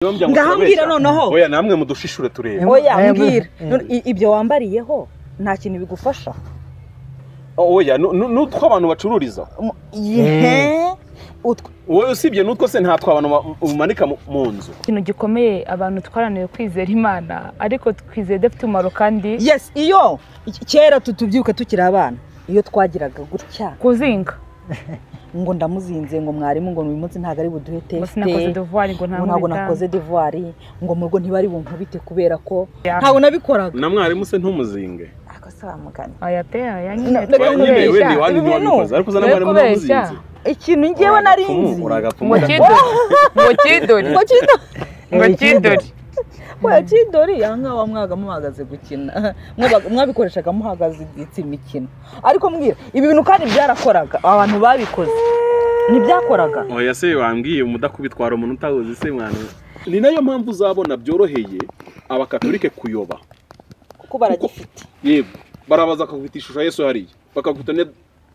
Ngahambira noneho. Oya namwe mudushishure turebe. Oya mbwira. Ibyo wambariyeho nta kintu bigufasha. Oya nutwo abantu bacururiza. Ihe. Wowe usibye nutwo se ntatwa abantu umanika mu nzu. Ikintu gikomeye abantu twarananiwe kwizera Imana ariko twizeye dafite umumaro kandi. Yes, iyo kera tutubyibuka tukiri abana iyo twagiraga gutya kuzinga ngo ndamuzinze ngo mwarimu ngo uyu munsi ntago ari buduhe test, sinakoze devoir ngo ntabwo nakoze devoir ngo mu rugo ntibari bunkubite kubera ko ntabwo nabikoraga. Na mwarimu se ntumuzinge ako se wamugana. Oya pe oya nyine ariko uzana mwarimu ntamuzinze. Ikintu ngewe narinzi ngo kidori ngo kidori oya kidori yanga wa mwaga muhagaze gukina mwabikoreshaga muhagaze imikino ariko mbwira ibi bintu kandi byarakoraga abantu babikoze ntibyakoraga. Oya se wambwiye umudakubitwara umuntu utahuze se mwana. Ni nayo mpamvu uzabona byoroheye abakatolike kuyoba kuko baragifite. Yego barabaza bakakubita ishusho ya Yesu hariya bakakubita ne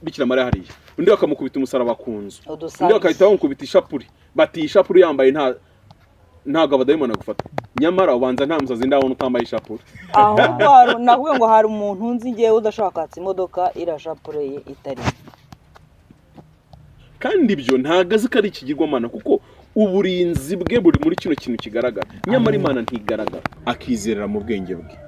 Bikira Mariya hariya undi bakamukubita umusaraba ku nzu undi bakahita bamukubita ishapuri bati ishapuri yambaye nta ntago abadayimoni agufata nyamara ubanza nta musazi ndabona utambaye ishapure. Ahubwo nahuye ngo hari umuntu nzi ngewe udashaka kwatsa imodoka irashapure ye itari. Kandi ibyo ntago azi ko ari ikigirwamana kuko uburinzi bwe buri muri kino kintu kigaragara nyamara Imana ntigaragara. Akizerera mu bwenge bwe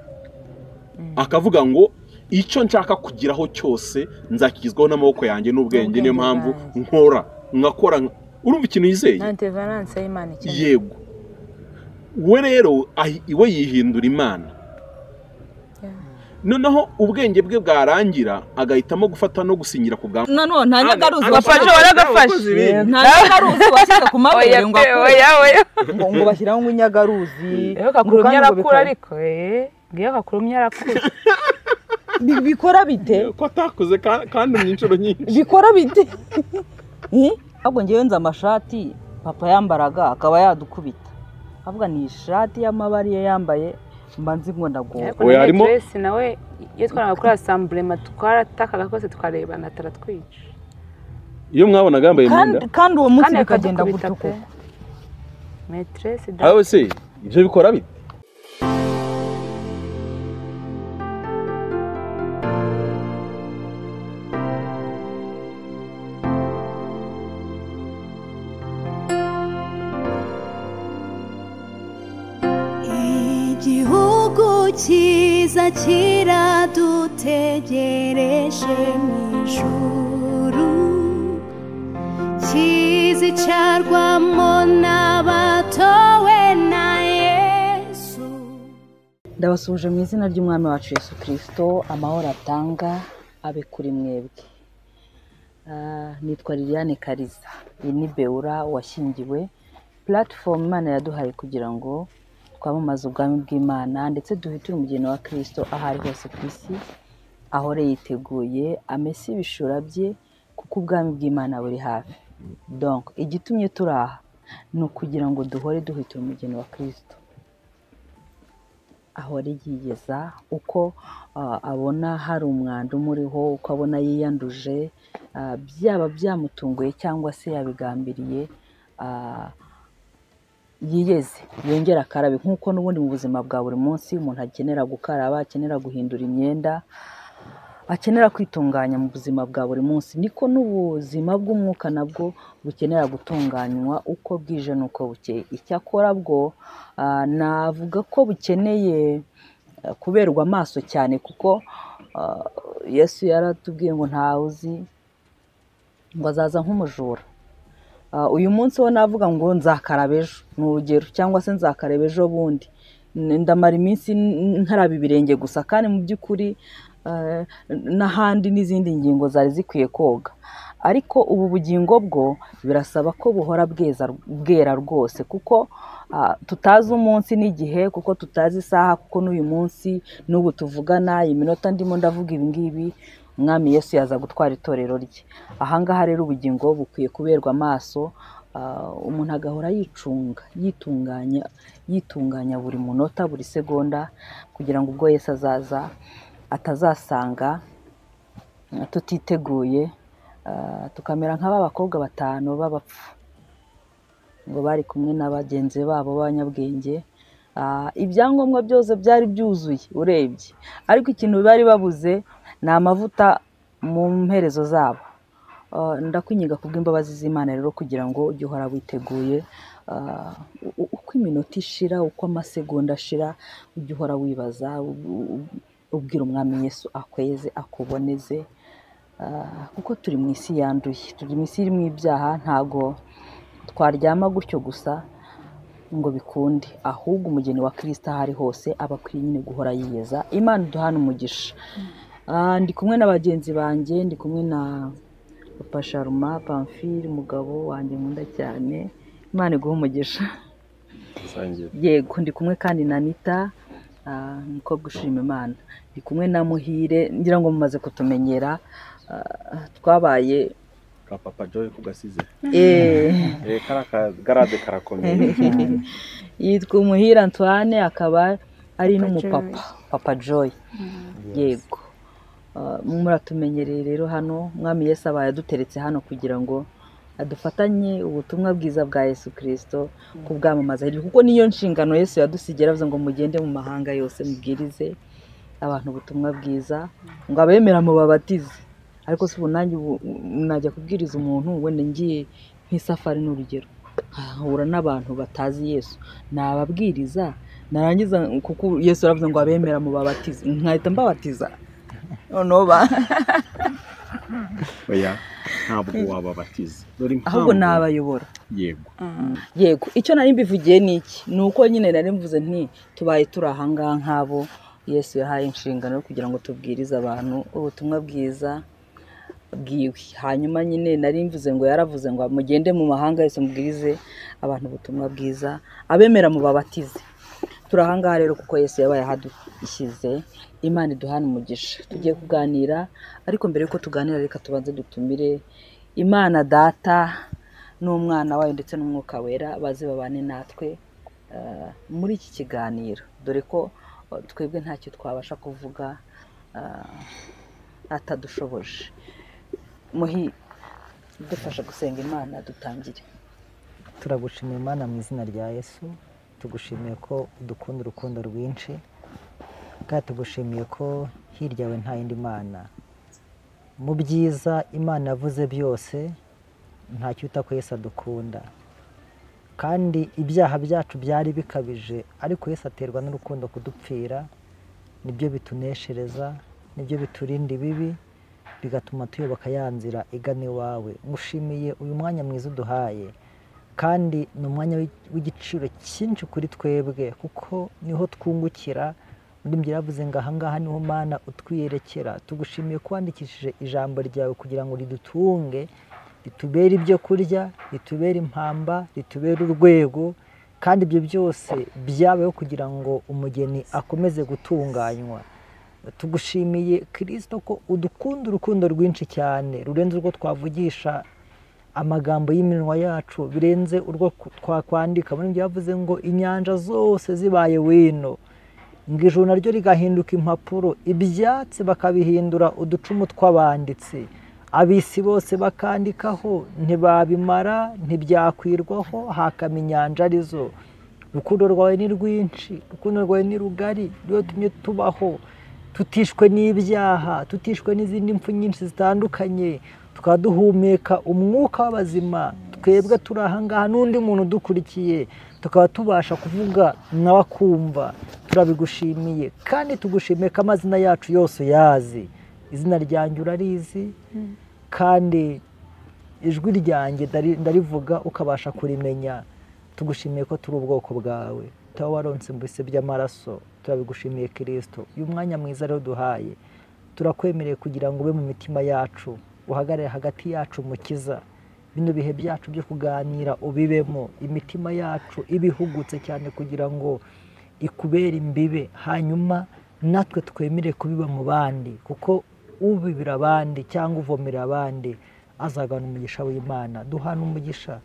akavuga ngo icyo nshaka kugiraho cyose nzakigizwaho n'amaboko yanjye n'ubwenge niyo mpamvu nkora ngakora. Urumva ikintu yizeye? Intervenance y'Imana ikeneye. Yego. We rero iwe yihindura Imana. Noneho ubwenge bwe bwarangira agahitamo gufata no gusinyira ku bwa. None nta nyagaruzi wafashe waragafashe. Nta nyagaruzi washyize ku mabere ngo oya oya ngo bashyiraho ngo inyagaruzi. Iyo kakurumye arakura ariko ngiyo kakurumye arakura. Bikora bite? Ko atakuze kandi mu nyinshi. Bikora bite? Ahubwo ngewe nzi amashati papa yambaraga akaba yadukubita. Avuga ni ishati y'amabara ye yambaye mba nzi ngo ndagowe. Oya harimo nawe iyo twaraga kuri assemblement twaratakaga kose tukarebana taratwica. Iyo mwabonaga yambaye imyenda kandi uwo munsi bikagenda gutyo koko. Maîtresse da. Aho se ibyo bikora bite? Igihugu cyiza kiradutegereje mu ijuru kizicarwamo n'abatowe na Yesu. Ndabasuhuje mu izina ry'Umwami wacu Yesu Kristo, amahoro atanga abe kuri mwebwe. Nitwa Liliane Kariza, iyi ni Beura washyingiwe, platform Imana yaduhaye kugira ngo twamamaze ubwami bw'Imana ndetse duhiture umugeni wa Kristo aho ari hose ku isi, ahore yiteguye amese ibishura bye kuko ubwami bw'Imana buri hafi. Donc igitumye turaha ni ukugira ngo duhore duhiture umugeni wa Kristo, ahore yiyeza uko abona hari umwanda umuriho, uko abona yiyanduje, byaba byamutunguye cyangwa se yabigambiriye, yiyeze yongera akarabe nkuko n'ubundi mu buzima bwa buri munsi umuntu akenera gukaraba, akenera guhindura imyenda, akenera kwitunganya mu buzima bwa buri munsi, niko n'ubuzima bw'umwuka nabwo bukenera gutunganywa uko bwije n'uko bukeye. Icyakora bwo navuga ko bukeneye kuberwa amaso cyane kuko Yesu yaratubwiye ngo ntawe uzi ngo azaza nk'umujura. Uyu munsi wo navuga ngo nzakaraba ejo ni urugero cyangwa se nzakaraba ejo bundi ndamara iminsi nkaraba ibirenge gusa kandi mu by'ukuri n'ahandi n'izindi ngingo zari zikwiye koga. Ariko ubu bugingo bwo birasaba ko buhora bwera rwose kuko tutazi umunsi n'igihe, kuko tutazi isaha, kuko n'uyu munsi n'ubu tuvugana iyi minota ndimo ndavuga ibi ngibi Umwami Yesu yaza gutwara itorero rye. Ahangaha rero ubugingo bukwiye kuberwa amaso, umuntu agahora yicunga yitunganya yitunganya buri munota buri segonda kugira ngo ubwo Yesu azaza atazasanga tutiteguye, tukamera nk'aba bakobwa batanu b'abapfu. Ngo bari kumwe na bagenzi babo b'abanyabwenge. Ibyangombwa byose byari byuzuye urebye, ariko ikintu bari babuze ni amavuta mu mperezo zabo. Ndakwinginga kubw'imbabazi z'Imana rero kugira ngo ujye uhora witeguye, uko iminota ishira, uko amasegonda ashira, ujye uhora wibaza, ubwira Umwami Yesu akweze, akuboneze, kuko turi mu isi yanduye, turi mu isi irimo ibyaha. Ntago twaryama gutyo gusa ngo bikunde, ahubwo umugeni wa Kristo aho ari hose aba akwiye nyine guhora yiyeza. Imana iduhane umugisha. Ndi kumwe na bagenzi banjye, ndi kumwe na Papa Sharma Pamphile, umugabo wanjye nkunda cyane, Imana iguhe umugisha. Yego, ndi kumwe kandi na Anita, umukobwa ushima Imana. Ndi kumwe na Muhire, ngira ngo mumaze kutumenyera, twabaye ka Papa Joy kugasize. Karade karakomeye. Yitwa Muhire Antoine, akaba ari n'umupapa, Papa Joy. Yego. Muratumenyereye rero hano, Mwami Yesu abaye aduteretse hano kugira ngo adufatanye ubutumwa bwiza bwa Yesu Kristo kubwamamaza, kuko niyo nshingano Yesu yadusigira, avuze ngo mugende mu mahanga yose mubwirize abantu ubutumwa bwiza, ngo abemera mubabatize. Ariko si ubu nanjye najya kubwiriza umuntu wenda ngiye nk'isafari n'urugero, nkahura n'abantu batazi Yesu, nababwiriza narangiza, kuko Yesu aravuze ngo abemera mubabatize, nkahita mbabatiza. Noneho oya, ntabwo wababatiza, ahubwo nabayobora. Yego. Yego, icyo nari mbivugiye ni iki, ni uko nyine nari mvuze nti tubaye turi aha ngaha nk'abo Yesu yahaye inshingano kugira ngo tubwirize abantu ubutumwa bwiza bwiwe. Hanyuma nyine nari mvuze ngo yaravuze ngo mugende mu mahanga yose mubwirize abantu ubutumwa bwiza, abemera mubabatize. Turi aha ngaha rero kuko Yesu yabaye ahadushyize. Imana iduhane umugisha. Tugiye kuganira, ariko mbere yuko tuganira reka tubanze dutumire Imana Data n'Umwana wayo ndetse n'Umwuka Wera, baze babane natwe muri iki kiganiro, dore ko twebwe ntacyo twabasha kuvuga atadushoboje. Muhi, dufasha gusenga Imana dutangire. Turagushimiye Imana mu izina rya Yesu, tugushimiye ko udukunda urukundo rwinshi, kandi tugushimiye ko hirya yawe nta yindi Mana. Mu byiza Imana yavuze byose, ntacyo uta ko Yesu adukunda, kandi ibyaha byacu byari bikabije, ariko Yesu aterwa n'urukundo kudupfira. Nibyo bituneshereza, nibyo biturinda ibibi, bigatuma tuyoboka ya nzira igana iwawe. Ngushimiye uyu mwanya mwiza uduhaye, kandi ni umwanya w'igiciro cyinshi kuri twebwe, kuko niho twungukira. Undi yaravuze ngo aha ngaha niho Mana utwiyerekera. Tugushimiye ko wandikishije ijambo ryawe kugira ngo ridutunge, ritubere ibyo kurya, ritubere impamba, ritubere urwego, kandi ibyo byose byabayeho kugira ngo umugeni akomeze gutunganywa. Tugushimiye Kristo ko udukunda urukundo rwinshi cyane, rurenze urwo twavugisha amagambo y'iminwa yacu, birenze urwo twakwandika. Muri byavuze ngo inyanja zose zibaye wino, ngo ijuru naryo rigahinduka impapuro, ibyatsi bakabihindura uducumu tw'abanditsi, abisi bose bakandikaho, ntibabimara, ntibyakwirwaho, hakama inyanja arizo. Urukundo rwawe ni rwinshi, urukundo rwawe ni rugari, rwo tumye tubaho tutishwe n'ibyaha, tutishwe n'izindi mpfu nyinshi zitandukanye, tukaba duhumeka umwuka w'abazima. Twebwe turi aha ngaha n'undi muntu udukurikiye, tukaba tubasha kuvuga nawe akumva. Turabigushimiye, kandi tugushimiye ko amazina yacu yose uyazi. Izina ryanjye urarizi, kandi ijwi ryanjye ndarivuga ukabasha kurimenya. Tugushimiye ko turi ubwoko bwawe, tuba waronse mu bise by'amaraso. Turabigushimiye Kristo. Uyu mwanya mwiza rero duhaye, turakwemereye kugira ngo ube mu mitima yacu, uhagarare hagati yacu Mukiza. Bino bihe byacu byo kuganira ubibemo, imitima yacu ibihugutse cyane kugira ngo ikubere imbibe, hanyuma natwe twemere kubiba mu bandi, kuko ubibira abandi cyangwa uvomera abandi azagana umugisha w'Imana. Duhana umugisha,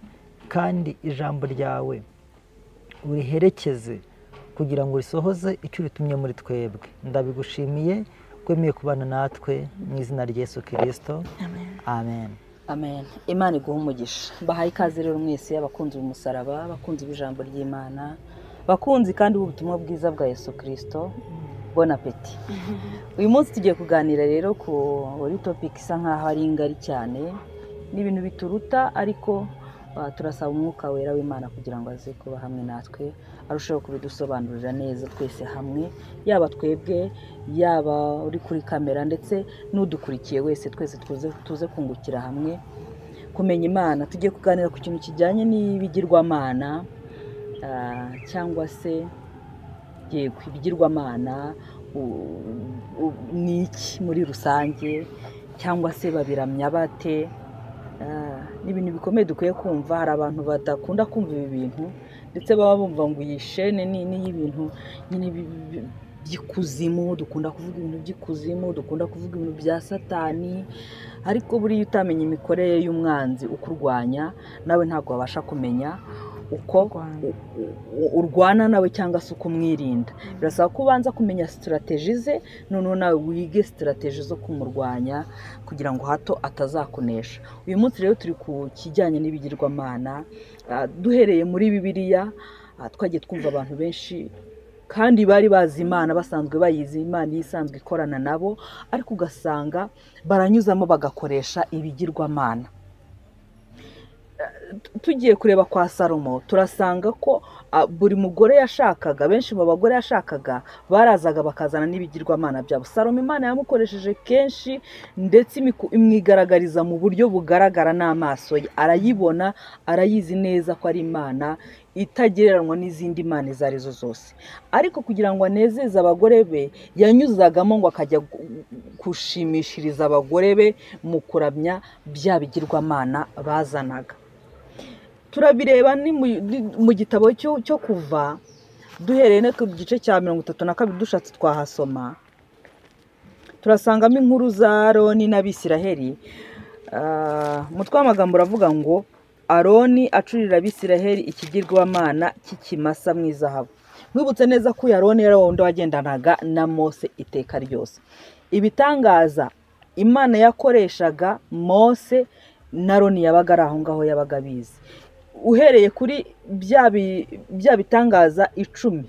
kandi ijambo ryawe uriherekeze kugira ngo risohoze icyo uritumye muri twebwe. Ndabigushimiye kwemeye kubana natwe mu izina rya Yesu Kristo. Amen. Amen. Imana iguhe umugisha. Mbahaye ikaze rero mwese abakunzi b'umusaraba, abakunzi b'ijambo ry'Imana, abakunzi kandi b'ubutumwa bwiza bwa Yesu Kristo. Bon appétit. Uyu munsi tugiye kuganira rero kuri topic isa nkaho ari ngari cyane, ni ibintu bituruta, ariko turasaba umwuka wera w'Imana kugira ngo aze kuba hamwe natwe, arusheho kubidusobanurira neza twese hamwe, yaba twebwe, yaba uri kuri kamera ndetse n'udukurikiye wese, twese tuze kungukira hamwe kumenya Imana. Tugiye kuganira ku kintu kijyanye n'ibigirwamana, cyangwa se yego ibigirwamana ni iki muri rusange, cyangwa se babiramya bate. Ni ibintu bikomeye dukwiye kumva. Hari abantu badakunda kumva ibi bintu, ndetse baba bumva ngo iyi shene ni y'ibintu nyine by'ikuzimu, dukunda kuvuga ibintu by'ikuzimu, dukunda kuvuga ibintu bya satani, ariko buriya utamenya imikorere y'umwanzi ukurwanya, nawe ntabwo wabasha kumenya uko urwana nawe cyangwa se uko umwirinda. Birasaba ko ubanza kumenya strategy ze, noneho nawe wige strategy zo kumurwanya kugira ngo hato atazakunesha. Uyu munsi rero turi ku kijyanye n'ibigirwamana, duhereye muri Bibiliya. Twagiye twumva abantu benshi kandi bari bazi Imana, basanzwe bayizi Imana isanzwe ikorana nabo, ariko ugasanga baranyuzamo bagakoresha ibigirwamana. Tugiye kureba kwa Salomo, turasanga ko buri mugore yashakaga, benshi mu bagore yashakaga barazaga bakazana n'ibigirwamana byabo. Salomo Imana yamukoresheje kenshi, ndetse imwigaragariza mu buryo bugaragara n'amaso ye, arayibona, arayizi neza ko ari Imana itagereranywa n'izindi mana izo arizo zose. Ariko kugira ngo anezeze abagore be, yanyuzagamo ngo akajya gushimishiriza abagore be mu kuramya bya bigirwamana bazanaga. Turabireba ni mu gitabo cyo Kuva, duhereye no ku gice cya 32, dushatse twahasoma, turasangamo inkuru za Aroni n'Abisiraheli. Umutwe w'amagambo uravuga ngo Aroni acurira Abisiraheli ikigirwamana cy'ikimasa mu izahabu. Mwibutse neza ko Aroni yari wundi wagendanaga na Mose iteka ryose. Ibitangaza Imana yakoreshaga Mose na Aroni yabaga ari aho ngaho, yabaga abizi. Uhereye kuri bya bitangaza 10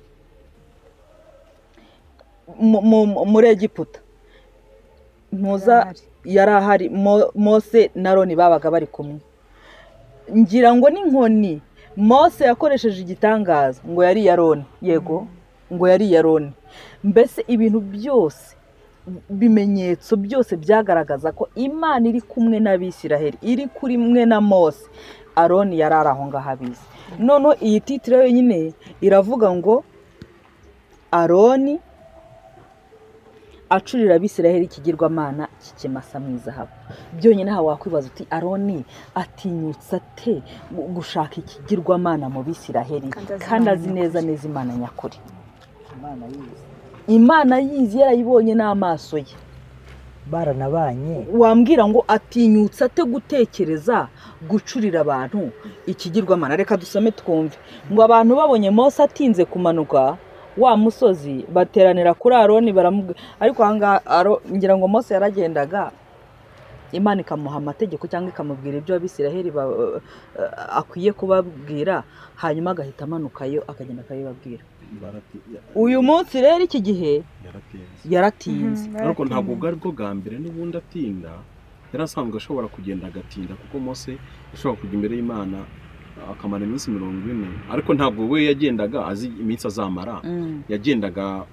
muri Egiputa, Musa yari ahari, Mose na Aroni babaga bari kumwe. Ngira ngo n'inkoni Mose yakoresheje igitangaza ngo yari Aroni, yego ngo yari Aroni. Mbese ibintu byose, bimenyetso byose byagaragaza ko Imana iri kumwe n'Abisiraheli, iri kuri mwe na Mose. Aroni yari ari aho ngaho abizi. Noneho iyi titire yonyine iravuga ngo Aroni acurira Abisiraheli ikigirwamana cy'ikimasa mu izahabu. Byonyine aha wakwibaza uti Aroni atinyutse ate gushaka ikigirwamana mu Bisiraheli kandi azi neza neza Imana nyakuri? Imana yizi, yarayibonye n'amaso ye, baranabanye. Wambwira ngo atinyutse ate gutekereza gucurira abantu ikigirwamana? Reka dusome twumve. Ngo abantu babonye Mose atinze kumanuka wa musozi, bateranira kuri Aroni baramubwira. Ariko aha ngira ngo Mose yaragendaga, Imana ikamuha amategeko cyangwa ikamubwira ibyo Abisiraheli akwiye kubabwira, hanyuma agahita amanukayo akagenda akabibabwira. Uyu munsi rero iki gihe yaratinze. Ariko ntabwo bwari bwo bwa mbere n'ubundi atinda, yarasanzwe ashobora kugenda agatinda, kuko Mose ashobora kujya imbere y'Imana akamara iminsi 40, ariko ntabwo we yagendaga azi iminsi azamara. Yagendaga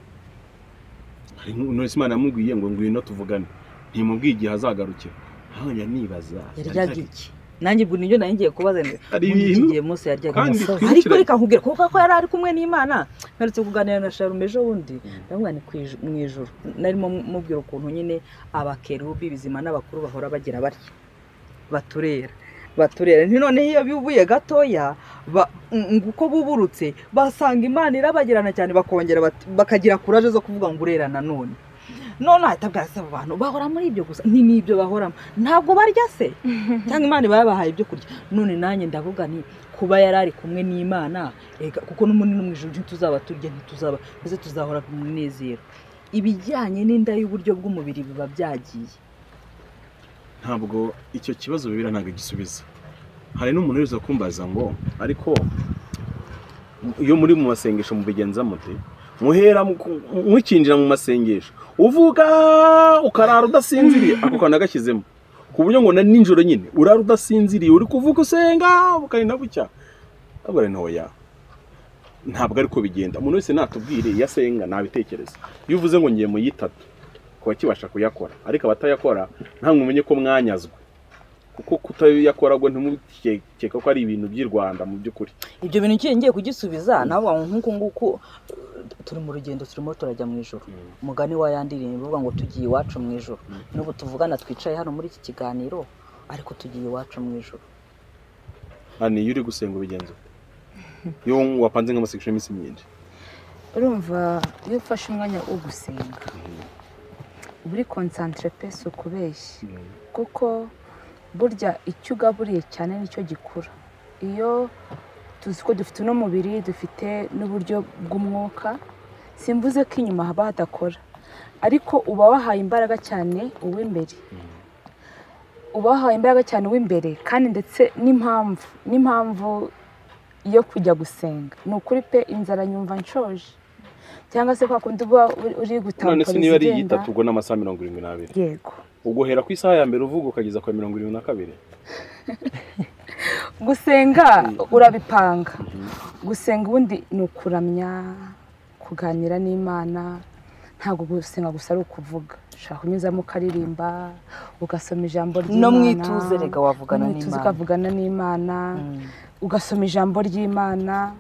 Imana yamubwiye ngo ngwino tuvugane, ntimubwiye igihe azagarukira. Hanya nibaza yaryaga iki? Nanjye ubwo nibyo nari ngiye kubaza iki gihe Mose yaryaga. Ariko reka nkubwire kuko ko yari ari kumwe n'Imana. Mperutse kuganira na Sharume ejo bundi, ndamubwira ni mu ijuru, narimo mubwira ukuntu nyine abakerubi bizima n'abakuru bahora bagira batya, baturera baturera. None iyo bibuye gatoya uko buburutse basanga Imana irabagirana cyane, bakongera bakagira courage zo kuvuga ngo urera nanone. None ahita abwira abantu bahora muri ibyo gusa, ni nibyo bahoramo, ntabwo barya se cyangwa Imana babahaye ibyo kurya. None nanjye ndavuga nti kuba yari ari kumwe n'Imana, kuko n'umunini no mu ijuru ntituzaba turya, ntituzaba mbese tuzahora mu munezero. Ibijyanye n'inda y'uburyo bw'umubiri biba byagiye. Ntabwo icyo kibazo Bibiliya ntabwo igisubiza. Hari n'umuntu uza kumbaza ngo ariko iyo muri mu masengesho mubigenza mute? Muhera mukinjira mu masengesho uvuga ukarara udasinziriye, ako kantu nagashyizemo ku buryo ngo na nijoro nyine urara udasinziriye uri kuvuga usenga ukarinda bucya. Ntabwo ari ntoya, ntabwo ariko bigenda. Umuntu wese natubwire iyo asenga nabitekereza. Iyo uvuze ngo ngiye mu yitatu kuba kibasha kuyakora, ariko abatayakora ntabwo umenye ko mwanyazwe, kuko kutayakora ngo ntimukeka ko ari ibintu by'i Rwanda mu by'ukuri. Ibyo bintu ngiye kugisubiza navuga ngo nk'uku nguku turi mu rugendo, turimo turajya mu ijoro. Umugani wa yandirimbo uvuga ngo tugiye iwacu mu ijoro. N'ubu tuvugana twicaye hano muri iki kiganiro, ariko tugiye iwacu mu ijoro. Hani iyo uri gusenga ubigenza ute? Iyo wapanze nk'amasengesho y'iminsi myinshi? Urumva iyo ufashe umwanya wo gusenga uba uri concentré pe, si ukubeshya, kuko burya icyo ugaburiye cyane nicyo gikura. Iyo tuzi ko dufite uno mubiri, dufite n'uburyo bw'umwuka, simvuze ko inyuma haba hadakora, ariko uba wahaye imbaraga cyane uw'imbere, uba wahaye imbaraga cyane uw'imbere, kandi ndetse n'impamvu yo kujya gusenga ni ukuri pe. Inzara nyumva nshoje, cyangwa se kwa kundi uba uri None se gutamporiza niba ari igenda. iyitatu ubwo n'amasaha 72, Yego. ubwo uhera ku isaha ya mbere uvuga ukageza ku ya 72? Gusenga urabipanga. Gusenga ubundi ni ukuramya, kuganira n'Imana. Ntabwo gusenga gusa ari ukuvuga, ushobora kunyuzamo ukaririmba, ugasoma ijambo ry'Imana. No mu ituze rega wavugana No mu ituze n'Imana. ukavugana n'Imana, ugasoma ijambo ry'Imana.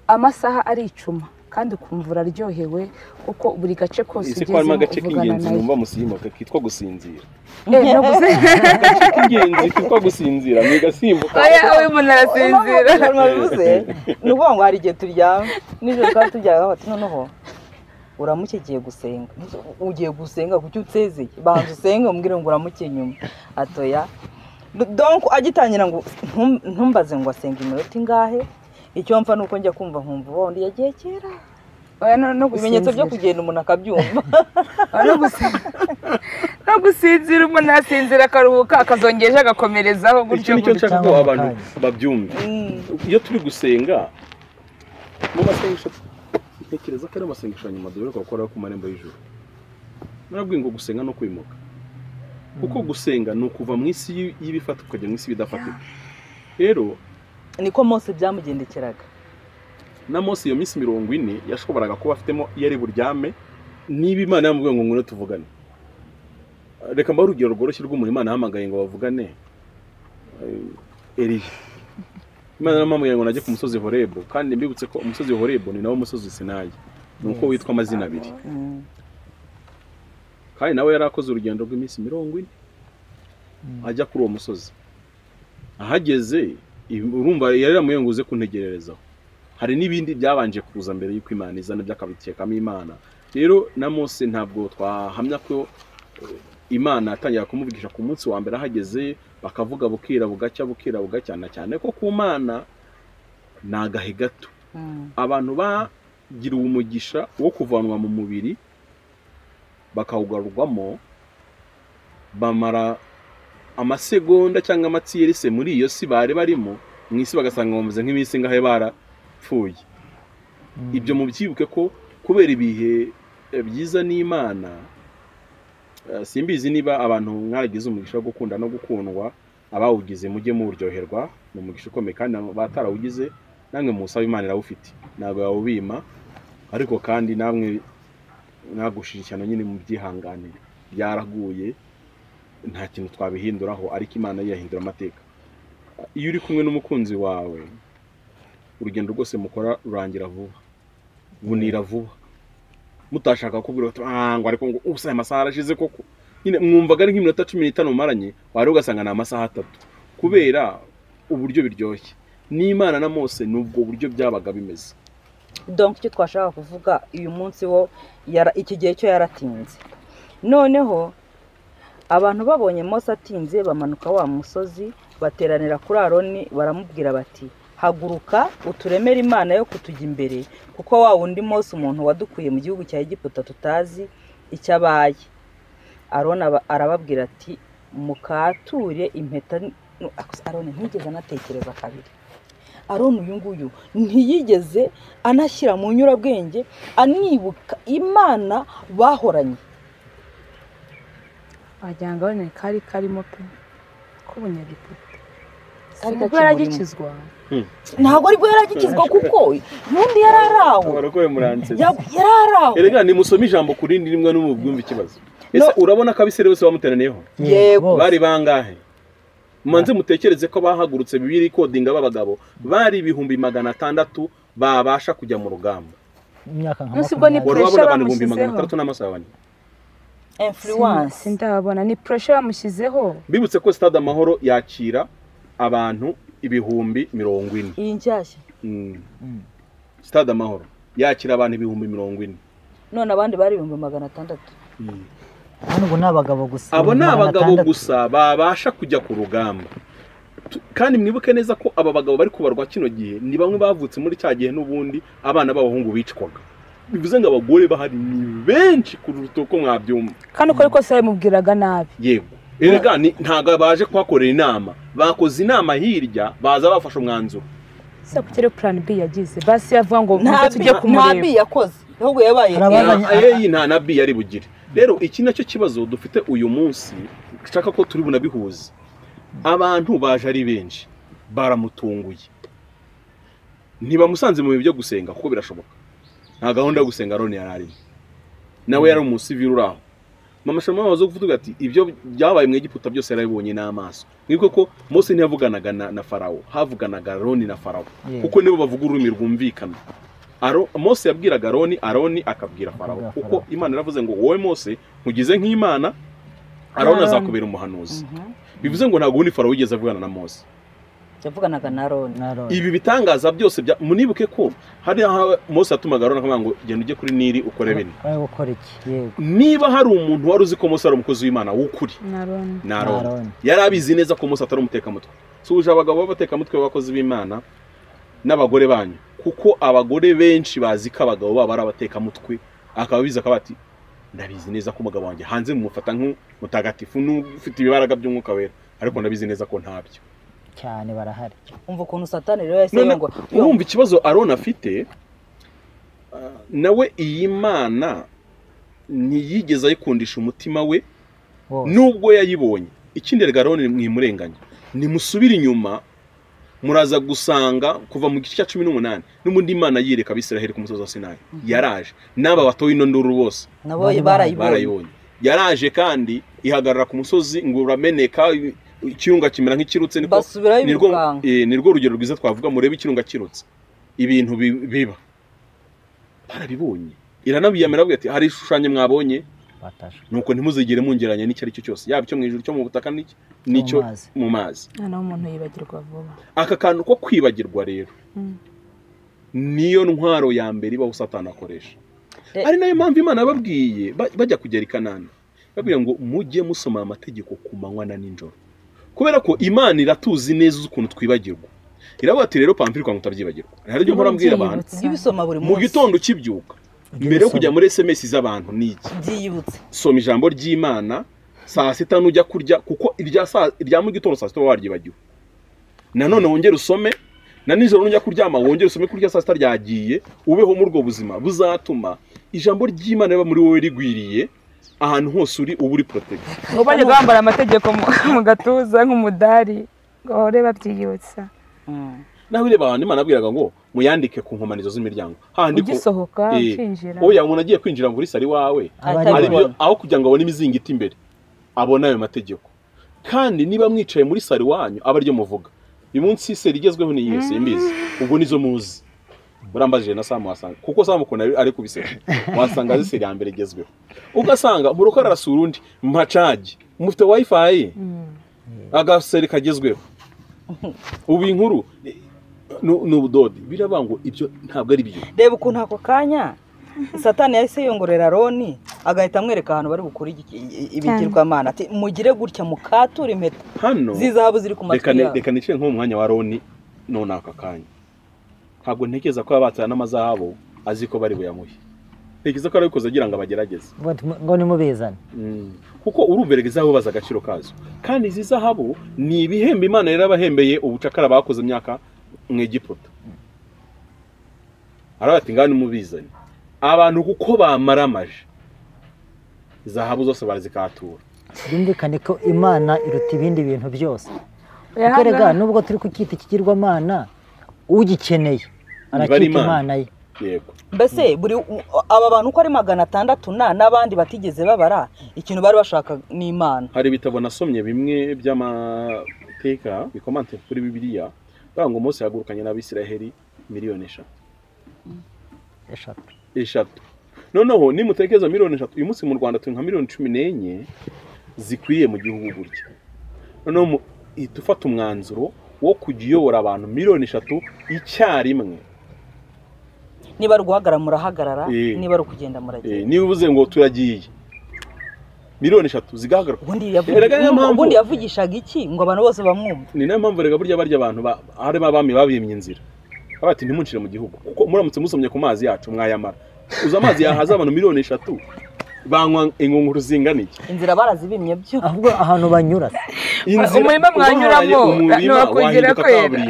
Amasaha aricuma kandi ukumva uraryohewe, kuko buri gace kose Ese ko harimo ugezemo agace uvugana k'ingenzi nayo. numva musimuka kitwa gusinzira? No gusenga. Agace k'ingenzi kitwa gusinzira mwigasimbuka. Oya, uyu muntu arasinzira. Impamvu babivuze ni ukuvuga ngo hari igihe turyama nijoro, twaba turyama bati noneho uramuke ugiye gusenga, ugiye gusenga kuki utsezeye? Banza usenge umbwire ngo uramuke nyuma. Atoya donc agitangira ngo ntumbaze ngo asenga iminota ingahe, icyo mpfa nuko njya kumva nkumva wundi yagiye kera. Oya, no Ibimenyetso byo gusinzira. kugenda umuntu akabyumva. Oya, no gusinzira, umuntu asinzira akaruhuka, akazongera ejo agakomerezaho Icyo gutyo nicyo gutyo. nshaka ko Cyangwa mu abantu kanya. babyumva. Iyo turi gusenga mu masengesho, ntekereza ko ari amasengesho ya nyuma duheruka gukora ku marembo y'ijuru, narabwiye ngo gusenga no kwimuka, kuko gusenga ni ukuva mu isi y'ibifatika ukajya mu isi y'ibidafatika. Rero Niko Mose byamugendekeraga. na Mose iyo minsi 40 yashoboraga kuba afitemo iyo ari buryame, niba Imana yamubwiye ngo ngwino tuvugane. Reka mbahe urugero rworoshye rw'umuntu Imana yahamagaye ngo bavugane. Eliya, Imana yaramuhamagaye ngo najye ku musozi Horebu, kandi mbibutse ko umusozi Horebu ni nawo musozi Sinayi, ni uko witwa amazina abiri. Kandi nawe yari akoze urugendo rw'iminsi 40 ajya kuri uwo musozi. Ahageze urumva yari yaramubwiye ngo uze kuntegererezaho. Hari n'ibindi byabanje kuza mbere y'uko Imana izana byakabikekamo Imana. Rero na Mose ntabwo twahamya ko Imana yatangira kumuvugisha ku munsi wa mbere ahageze, bakavuga bukira bugacya bukira bugacya, na cyane ko ku Mana ni agahe gato. Abantu bagiriwe umugisha wo kuvanwa mu mubiri bakawugarurwamo, bamara amasegonda cyangwa amatsiyerise muri iyo si bari barimo mu isi, bagasanga bameze nk'iminsi ingahe barapfuye. Ibyo mubyibuke ko kubera ibihe byiza n'Imana. Simbizi niba abantu mwaragize umugisha wo gukunda no gukundwa, abawugize mujye muwuryoherwa, ni umugisha ukomeye, kandi batarawugize namwe musabe Imana, irawufite ntabwo yawubima, ariko kandi namwe mwagushije ishyano nyine mubyihanganire, byaraguye nta kintu twabihinduraho, ariko Imana yo yahindura amateka. Iyo uri kumwe n'umukunzi wawe, urugendo rwose mukora rurangira vuba, bunira vuba, mutashaka kubwira bati ah ngo ariko ngo ubusa aya masaha arashize koko. Nyine mwumvaga ari nk'iminota 15 mumaranye, wari ugasanga ni amasaha 3 kubera uburyo biryoshye. N'Imana na Mose ni ubwo buryo byabaga bimeze. Donc icyo twashaka kuvuga uyu munsi wo iki gihe cyo yaratinze. Noneho abantu babonye Mose atinze, bamanuka wa musozi, bateranira kuri Aroni, baramubwira bati haguruka uturemere Imana yo kutujya imbere, kuko wa wundi Mose umuntu wadukuye mu gihugu cya Egiputa tutazi icyo abaye. Aroni arababwira ati Mukature impeta. Aroni ntiyigeze anatekereza kabiri. Aroni uyu nguyu ntiyigeze anashyira mu nyurabwenge, anibuka Imana bahoranye. Wagira ngo Aroni kari karimo pe k'ubunyegiputa. Ntabwo yaragikizwa. Ntabwo aribwo yaragikizwa kuko n'undi yari araho. Yari araho. Erega nimusome ijambo ku rindi rimwe n'umubwumva ikibazo. Ese urabona ko abisirayeli bose bamuteraniyeho? Yego. Bari bangahe? Mumanze mutekereze ko bahagurutse bibiri kodinga b'abagabo bari 600,000 babasha kujya mu rugamba. Imyaka nka Nusibwo ni pressure bamushyizeho. 600 n'amasabane. Influence. Sindabona ni pressure bamushyizeho. Bibutse ko Stade Amahoro yakira abantu 40,000. Iyi nshyashya. Stade Amahoro yakira abantu 40,000. None abandi bari 600,000. Hano ni abagabo gusa. Abo ni abagabo gusa babasha kujya ku rugamba. Kandi mwibuke neza ko aba bagabo bari kubarwa kino gihe ni bamwe bavutse muri cya gihe n'ubundi abana b'abahungu bicwaga. Bivuze ngo abagore bahari ni benshi kuruta uko mwabyumva. Kandi uko ariko se yamubwiraga nabi. Yego. Erega ntago baje kuhakorera inama. Bakoze inama hirya baza bafashe umwanzuro. Se kuki plan B yagize? Basi yavuga ngo muze tujye kumureba. Nta B yakoze. Ahubwo yabaye nta na B yari bugire. Rero iki nacyo kibazo dufite uyu munsi nshaka ko turi bunabihuze. Abantu baje ari benshi baramutunguye. Ntibamusanze mu bihe byo gusenga kuko birashoboka. Nta gahunda yo gusenga Aroni yari arimo. Nawe yari umusivili uri aho. Mama Shema wazo kuvuga ati ibyo byabaye mu Egiputa byose yarabibonye n'amaso. Mwibuke ko Mose ntiyavuganaga na Farao, havuganaga Aroni na Farao. Kuko nibo bavuga ururimi rwumvikana. Mose yabwiraga Aroni, Aroni akabwira Farao. Kuko Imana yaravuze ngo wowe Mose nkugize nk'Imana, Aroni azakubera umuhanuzi. Bivuze ngo ntabwo undi Farao wigeze avugana na Mose. Yavuganaga na Aroni. Ibi bitangaza byose munibuke ko hari aho Mose yatumaga Aroni akavuga ngo genda ujye kuri Nili ukore bino. Gukora iki? Yego. Niba hari umuntu wari uzi ko Mose ari umukozi w'Imana w'ukuri, ni Aroni. Yari abizi neza ko Mose atari umutekamutwe. Suje abagabo b'abatekamutwe b'abakozi b'Imana n'abagore banyu, kuko abagore benshi bazi ko abagabo babo ari abatekamutwe, akaba biza akaba ati ndabizi neza ko umugabo wanjye hanze mumufata nk'umutagatifu n'ufite ibibaraga by'umwuka wera, ariko ndabizi neza ko ntabyo. Cyane barahari. Umva ukuntu Satani rero yahise ngo urumva ikibazo Aroni afite, nawe iyi Mana ntiyigeze ayikundisha umutima we nubwo yayibonye. Ikindi rega Aroni mwimurenganya, nimusubire inyuma muraza gusanga kuva mu gice cya 18 n'ubundi Imana yireka Abisiraheli ku musozi wa Sinayi. Yaraje n'aba batoye ino nduru bose nabo barayibonye. Yaraje kandi ihagarara ku musozi ngo urameneka, ikirunga kimera nk'ikirutse. Niko nirwo rugero rwiza twavuga, murebe ikirunga kirutse ibintu biba barabibonye. Iranabiyamira avuga ati hari ishushanyo mwabonye, nuko ntimuzigere mungeranya n'icyo ari cyo cyose, yaba icyo mu ijuru, cyo mu butaka n'icyo mu mazi. Noneho umuntu yibagirwa vuba. Aka kantu ko kwibagirwa rero niyo ntwaro ya mbere ibaho Satani akoresha. Ari nayo mpamvu Imana yababwiye bajya kugera i Kanani, babwira ngo mujye musoma amategeko ku manywa na nijoro, kubera ko Imana iratuzi neza ukuntu twibagirwa. Iravuga ati rero Pamphile kwa mutabyibagirwa. Hari ibyo mpora mbwira abantu, mu gitondo ukibyuka mbere yo kujya muri SMS z'abantu niki byiyibutse, soma ijambo ry'Imana saa sita nujya kurya, kuko irya mu gitondo saa sita waryibagiwe. Nanone wongere usome na nijoro nujya kuryama wongere usome kurya saa sita ryagiye. Ubeho muri ubwo buzima buzatuma ijambo ry'Imana riba muri wowe rigwiriye ahantu hose uri, uba uri protect. Ngo bajye bambara amategeko mu gatuza nk'umudari ngo bahore babyiyibutsa. Nawe reba abantu Imana abwiraga ngo muyandike ku nkomanizo z'imiryango. Handi ko ugisohoka ukinjira. Oya umuntu agiye kwinjira muri sari wawe ari aho kugira ngo abone imizingiti imbere abona ayo mategeko. Kandi niba mwicaye muri sari wanyu aba aryo muvuga. Uyu munsi seri igezweho ni Yesu imbizi. Ubwo nizo muzi. Burambajije na Samu wasanga kuko Samu ukuntu ari kubisera wasanga azi seri ya mbere igezweho. Ugasanga murokora arasura undi mpacage mufite wifi agaseri kagezweho. Ubu inkuru n'ubudodi biraba ngo ibyo ntabwo ari byo. Reba ukuntu ako kanya Satani yahise yongorera Aroni agahita amwereka ahantu bari bukure ibigirwamana ati mugire gutya mukature impeta hano z'izahabu ziri ku matwi yabo. Reka nicire nko mu mwanya wa Aroni none aka kanya ntabwo ntekereza ko yabatana n'amazahabu azi ko bari buyamuhe. Ntekereza ko arabikoze agira ngo abagerageze ngo nimubizane. Kuko urumva izahabu baza agaciro kazo, kandi izi zahabu ni ibihembo Imana yarabahembeye ubucakara bakoze imyaka mu Egiputa. Arabati ngani mubizane abantu kuko bamaramaje zahabu zose barazikatura. Byumvikane ko Imana iruta ibindi bintu byose. Kuko erega nubwo turi kukita ikigirwamana, ugikeneye arakita Imana ye. Yego. Mbese buri aba bantu uko ari 600 n'abandi batigeze babara ikintu bari bashaka ni Imana. Hari ibitabo nasomye bimwe by'amateka bikomante kuri Bibiliya bavuga ngo Mose yagurukanye n'Abisiraheli miliyoni 3. Eshatu. Noneho nimutekereza miliyoni 3 uyu munsi mu Rwanda turi nka miliyoni 14 zikwiye mu gihugu gutya. Noneho itufata umwanzuro wo kujyiyobora abantu miliyoni 3 icyarimwe. Niba ari guhagarara murahagarara, niba ari kugenda muragenda. Niba uvuze ngo turagiye miliyoni 3 zigahagarara. Ubundi yavugishaga iki ngo abantu bose bamwumve? Ni nayo mpamvu rega burya barya abantu harimo abami babimye inzira. Bati ntimuncire mu gihugu kuko muramutse musomye ku mazi yacu mwayamara. Uza amazi yahaza abantu miliyoni 3 banywa ingunguru zingana iki? Inzira barazibimye byo. Ahubwo ahantu banyura. Umurima mwanyuramo no kwera.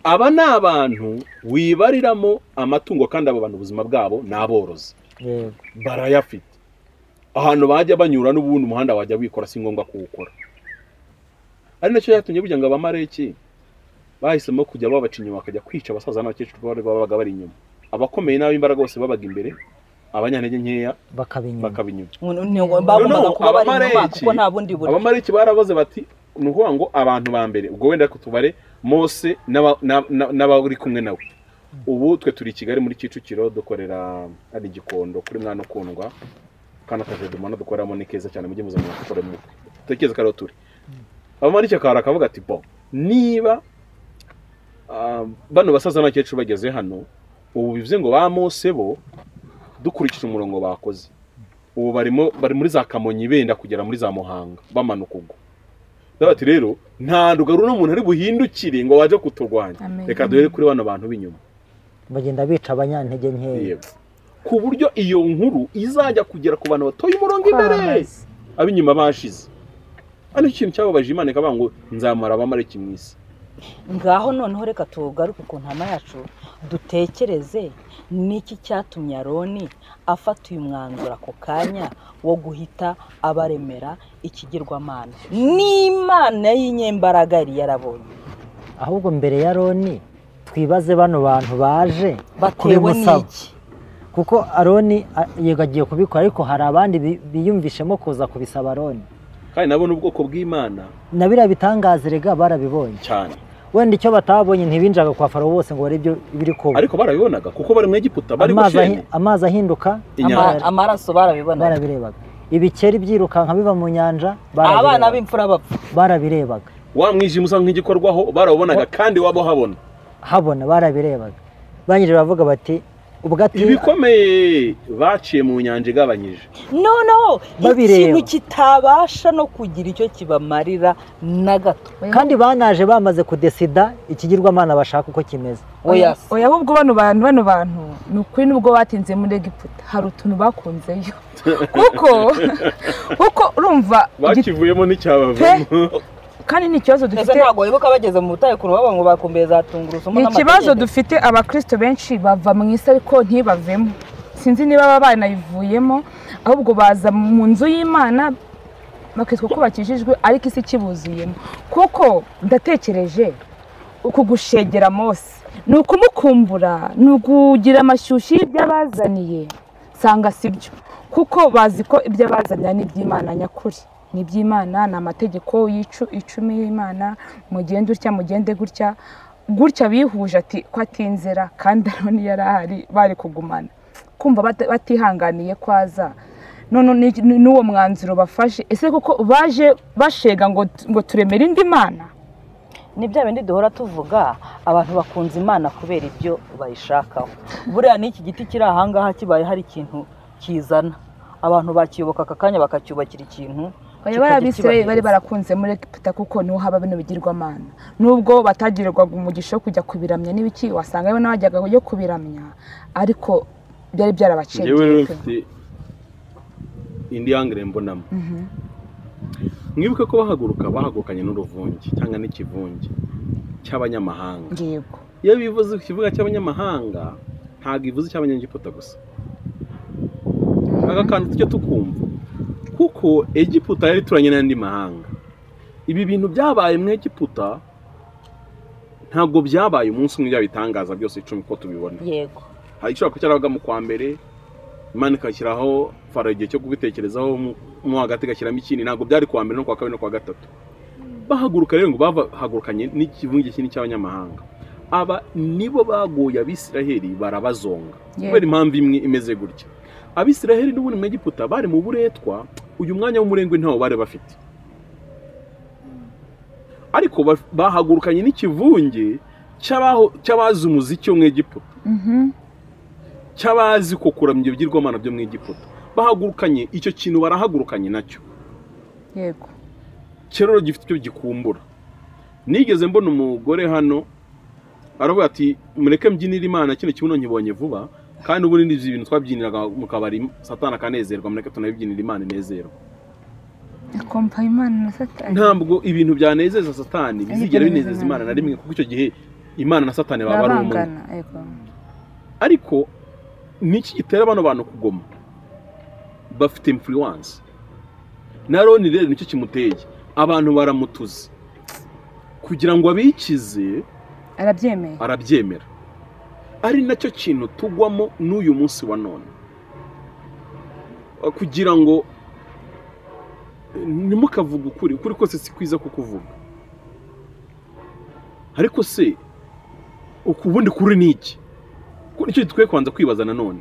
Aba ni abantu wibariramo amatungo kandi abo bantu ubuzima bwabo ni aborozi. Barayafite. Ahantu bajya banyura n'ubundi umuhanda wajya wikora si ngombwa kuwukora. Ari nacyo yatumye burya ngo Abamaleki bahisemo kujya babaca inyuma bakajya kwica abasaza n'abakecuru babaga bari inyuma. Abakomeye n'ab'imbaraga bose babaga imbere, abanyantege nkeya bakaba inyuma. Bagombaga kuba bari inyuma kuko nta bundi buryo. Abamaleki barabaze bati ni ukuvuga ngo abantu ba mbere ubwo wenda kutubare Mose n'abari kumwe nawe. Ubu twe turi i Kigali muri Kicukiro dukorera ari Gikondo kuri mwana ukundwa kana kajedumana dukoreramo ni keza cyane mujye muza mukore mu tekereza karo turi. Abamaleki akara akavuga ati bo niba bano basaza n'abakecuru bageze hano ubu bivuze ngo ba Mose bo dukurikije umurongo bakoze ubu bari muri za Kamonyi benda kugera muri za Muhanga bamanuka ubwo. Bati rero nta rugaru n'umuntu ari buhindukire ngo waje kuturwanya, reka duhere kuri bano bantu b'inyuma bagenda bica abanyantege nkeya ku buryo iyo nkuru izajya kugera ku bantu batoye umurongo imbere ab'inyuma bashize. Ano ikintu cyababaje Imana ikavuga ngo nzamara Abamaleki mu isi. Ngaho noneho reka tugaruke ku ntama yacu dutekereze niki cyatumye Aroni afata uyu mwanzuro ako kanya wo guhita abaremera ikigirwamana n'Imana y'inyembaraga yari yarabonye. Ahubwo mbere ya Aroni twibaze bano bantu baje batewe n'iki, kuko Aroni yego agiye kubikora ariko hari abandi biyumvishemo kuza kubisaba Aroni kandi nabo n'ubwoko bw'Imana na biriya bitangaza rega barabibonye cyane. Wenda icyo batabonye ntibinjaga kwa Farawo bose ngo bari ibyo biri kuba, ariko barabibonaga kuko bari mu Egiputa bari gushene amazi ahinduka amaraso barabibonaga, barabirebaga, ibikeri byirukanka biva mu nyanja, abana b'imfura bapfa barabirebaga, wa mwijima usa nk'igikorwaho barabonaga kandi wabo habona barabirebaga. Banyije bavuga bati ibikomeye baciye mu nyanja igabanyije. No ikintu kitabasha no kugira icyo kibamarira na gato. Kandi banaje bamaze kudesida ikigirwamana bashaka uko kimeze. Oya ahubwo bano bantu ni ukuri nubwo batinze muri Egiputa hari utuntu bakunzeyo kuko urumva bakivuyemo n'icyabavamo. Kandi ni ikibazo dufite ntabwo wibuka bageze mu butayu kuntu baba ngo bakumbuye za tungurusumu n'amategeko. Ni ikibazo dufite abakristo benshi bava mu isi ariko ntibavemo, sinzi niba baba banayivuyemo, ahubwo baza mu nzu y'Imana bakitwa ko bakijijwe ariko isi ikibuzuyemo. Kuko ndatekereje uku gushegera Mose ni ukumukumbura, ni ukugira amashyushyu y'ibyo sanga sibyo, kuko bazi ko ibyo abazaniye ni iby'Imana nyakuri. Ni iby'Imana, ni amategeko icumi y'Imana, mugende utya mugende gutya gutya. Bihuje ati ko atinzira kandi Aroni yari ahari bari kugumana, kumva batihanganiye kwaza none n'uwo mwanzuro bafashe. Ese kuko baje bashega ngo turemere indi mana? Ni bya bindi duhora tuvuga abantu bakunze Imana kubera ibyo bayishakaho. Buriya n'iki giti kiri ahangaha kibaye hari ikintu kizana abantu bakiyoboka aka kanya bakacyubakira ikintu. Abisirayeli bari barakunze muri Egiputa kuko niho haba bino bigirwamana, nubwo batagirirwaga umugisha wo kujya kubiramya n'ibiki, wasanga bo n'abajyaga yo kubiramya, ariko Byari byarabacengeye. Njyewe rero mfite indi angle mbonamo. Mwibuke ko bahagurukanye n'uruvunge cyangwa n'ikivunge cy'abanyamahanga. Yego. Iyo bivuze ikivuga cy'abanyamahanga ntabwo ivuze icy'abanyegiputa gusa. Aka kantu tujye tukumva, kuko Egiputa yari ituranye n'andi mahanga. Ibi bintu byabaye mu Egiputa ntabwo byabaye umunsi umwe by'abitangaza byose 10 ko tubibona. Yego. Hari ishobora kuba cyarabaga mu kwa mbere, Imana ikashyiraho Farawo igihe cyo kubitekerezaho, mu hagati igashyiramo ikindi. Ntabwo byari kuwa mbere no kuwa kabiri no kuwa gatatu. Bahaguruka rero ngo bahagurukanye n'ikivunge kinini cy'abanyamahanga. Aba nibo bagoye Abisiraheli barabazonga. Kubera impamvu imwe imeze gutya. Abisiraheli n'ubundi mu Egiputa bari mu buretwa, uyu mwanya w'umurengwe ntawo bari bafite. Ariko bahagurukanye n'ikivunge cy'abazi umuziki wo mu Egiputa. Cy'abazi ko kuramya ibigirwamana byo mu Egiputa. Bahagurukanye icyo kintu, barahagurukanye nacyo. Yego. Kiroro gifite icyo gikumbura. Nigeze mbona umugore hano aravuga ati mureke mbyinire Imana, kino kibuno nkibonye vuba, kandi ubundi n'ibyo bintu twabyiniraga mu kabari Satani akanezerwa, mureke tunabibyinira Imana inezerwa. Akompa Imana na Satani. Ntabwo ibintu byanezeza Satani bizigera binezeza Imana na rimwe, kuko icyo gihe Imana na Satani baba ari umwe. Ariko niki gitera bano bantu kugoma? Bafite influence. Na Aroni rero nicyo kimuteye. Abantu baramutuza kugira ngo abikize, arabyemera. Ari nacyo kintu tugwamo n'uyu munsi wa none, kugira ngo ntimukavuge ukuri. Ukuri kose si kwiza kukuvuga, ariko se ubundi kuri ni iki? Nicyo dukwiye kubanza kwibaza. Nanone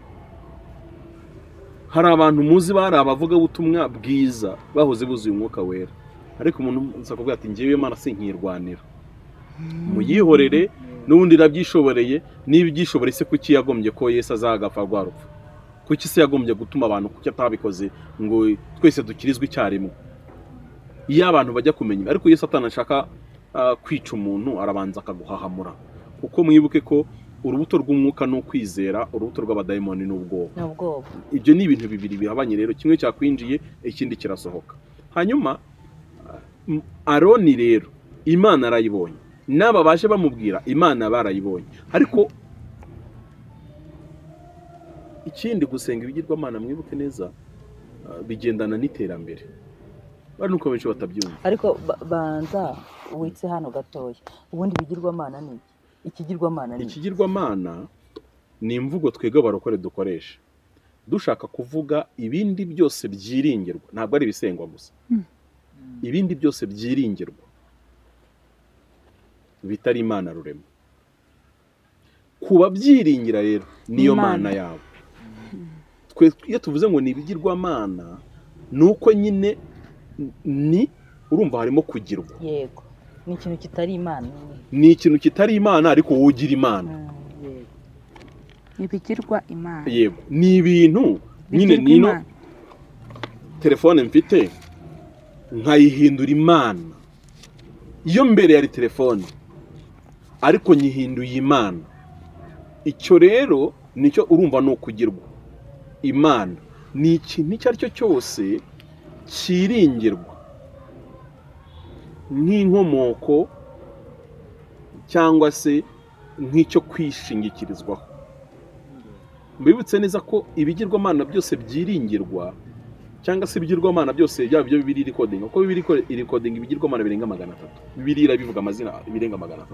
hari abantu muzi bari abavugabutumwa bwiza bahoze buzuye umwuka wera, ariko umuntu nza kuvuga ati njyewe Imana sinkirwanira, muyihorere n'ubundi irabyishoboreye. Niba ibyishoboreye se kuki yagombye ko Yesu azagapfa rwa rupfu? Kuki se yagombye gutuma abantu, kuki atabikoze ngo twese dukirizwe icyarimwe? Iyo abantu bajya kumenya, ariko iyo Satani ashaka kwica umuntu arabanza akaguhahamura, kuko mwibuke ko urubuto rw'umwuka ni ukwizera, urubuto rw'abadayimoni ni ubwoba. Ibyo ni ibintu bibiri bihabanye rero, kimwe cyakwinjiye ikindi kirasohoka. Hanyuma Aroni rero Imana arayibonye, n'aba baje bamubwira Imana barayibonye. Ariko ikindi, gusenga ibigirwamana mwibuke neza bigendana n'iterambere. Bari nuko benshi batabyumva. Ariko banza witse hano gatoya, ubundi ibigirwamana ni iki? Ikigirwamana ni ikigirwamana ni imvugo twebwe abarokore dukoresha dushaka kuvuga ibindi byose byiringirwa, ntabwo ari ibisengwa gusa. Ibindi byose byiringirwa bitari Imana rurema. Kuba byiringira rero niyo mana yabo. Twe iyo tuvuze ngo ni ibigirwamana nuko nyine ni urumva harimo kugirwa. Yego. Ni ikintu kitari Imana. Ni ikintu kitari Imana ariko wogira Imana. Yego. Ibigirwa Imana. Yego. Ni ibintu nyine nino telefone mfite nkayihindura Imana. Iyo mbere yari telefone ariko nyihinduye Imana. Icyo rero nicyo urumva no kugirwa Imana. Ni ikintu icyo ari cyo cyose cyiringirwa nk'inkomoko cyangwa se nk'icyo kwishingikirizwaho. Mbibutse neza ko ibigirwamana byose byiringirwa cyangwa se ibigirwamana byose byaba ibyo Bibiliya irikodinga, kuko Bibiliya irikodinga ibigirwamana birenga 300. Bibiliya irabivuga amazina birenga 300.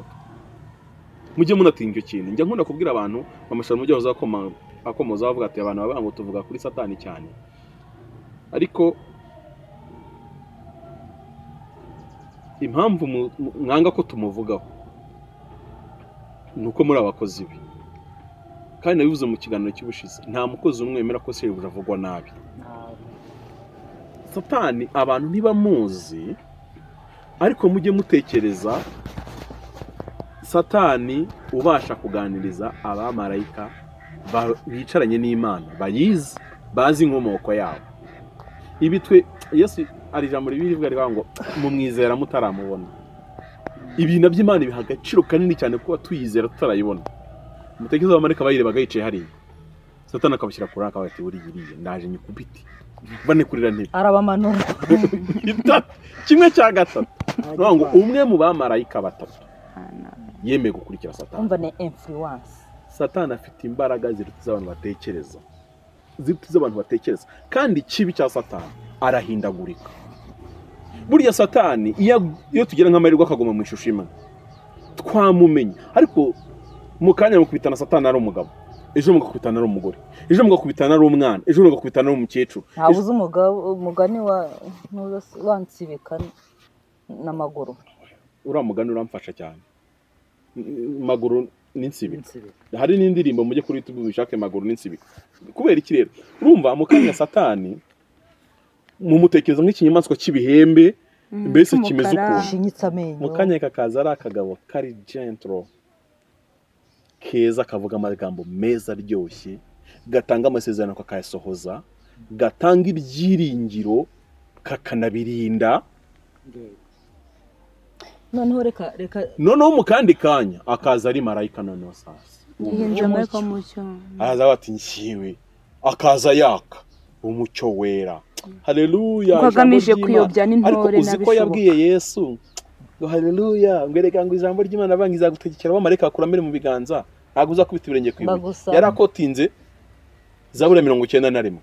Mujye munatinga icyo kintu. Njya nkunda kubwira abantu amashami mujye bazakoma akomoza bavuga ati abantu baba ngo tuvuga kuri Satani cyane, ariko impamvu mwanga ko tumuvugaho nuko muri abakozi be. Kandi nabivuze mu kiganiro cy'ubushize, nta mukozi umwe wemera ko sebuja avugwa nabi. Satani abantu ntibamuzi, ariko mujye mutekereza Satani ubasha kuganiriza abamarayika bicaranye n'Imana, bayizi, bazi inkomoko yabo. Ibi twe Yesu ari ijambo ribivuga rivuga ngo mumwizera mutaramubona. Ibi nabyo Imana ibiha agaciro kanini cyane kuba tuyizera tutarayibona. Mutekereza abamarayika bayirebaga yicaye hariya. Satani akabashyira kuri akabaye ati buriya iriya ndaje nyikubite bane kurira ntebe arabamanura kimwe cya gatatu. Ngo umwe mu bamarayika batatu yemeye gukurikira Satani. Umva ni influence. Satani afite imbaraga ziruta iz'abantu batekereza, ziruta iz'abantu batekereza. Kandi ikibi cya Satani arahindagurika. Burya Satani iyo tugira nk'amahirwe akagoma mu ishusho imwe twamumenya, ariko mu kanya mukubitana Satani ari umugabo, ejo mugakubitana ari umugore, ejo mugakubitana ari umwana, ejo mugakubitana ari umukecuru. Ntabuze umugabo umugani wa wansibika n'amaguru. Uriya mugani uramfasha cyane, maguru n'insibika. Hari n'indirimbo mujye kuri YouTube bishake maguru n'insibika. Kubera iki rero? Urumva mu kanya Satani mumutekereza nk'ikinyamaswa cy'ibihembe mbese kimeze ukuntu shinyitse amenyo, mu kanya kakaza ari akagabo kari gentle keza, kavuga amagambo meza aryoshye, gatanga amasezerano kakayasohoza, gatanga ibyiringiro kakanabirinda. Noneho reka noneho mu kandi kanya akaza ari marayika. Noneho sasa araza ati nshyiwe, akaza yaka umucyo wera. Haleluya. Agamije kuyobya n'intore. Ariko uzi ko yabwiye Yesu ngo haleluya, ngo erega ngo ijambo ry'Imana bangi izagutegekera abamarayika bakuramire mu biganza, ntabwo uzakubita ibirenge ku ibuye. Yarakotinze Zaburi 91.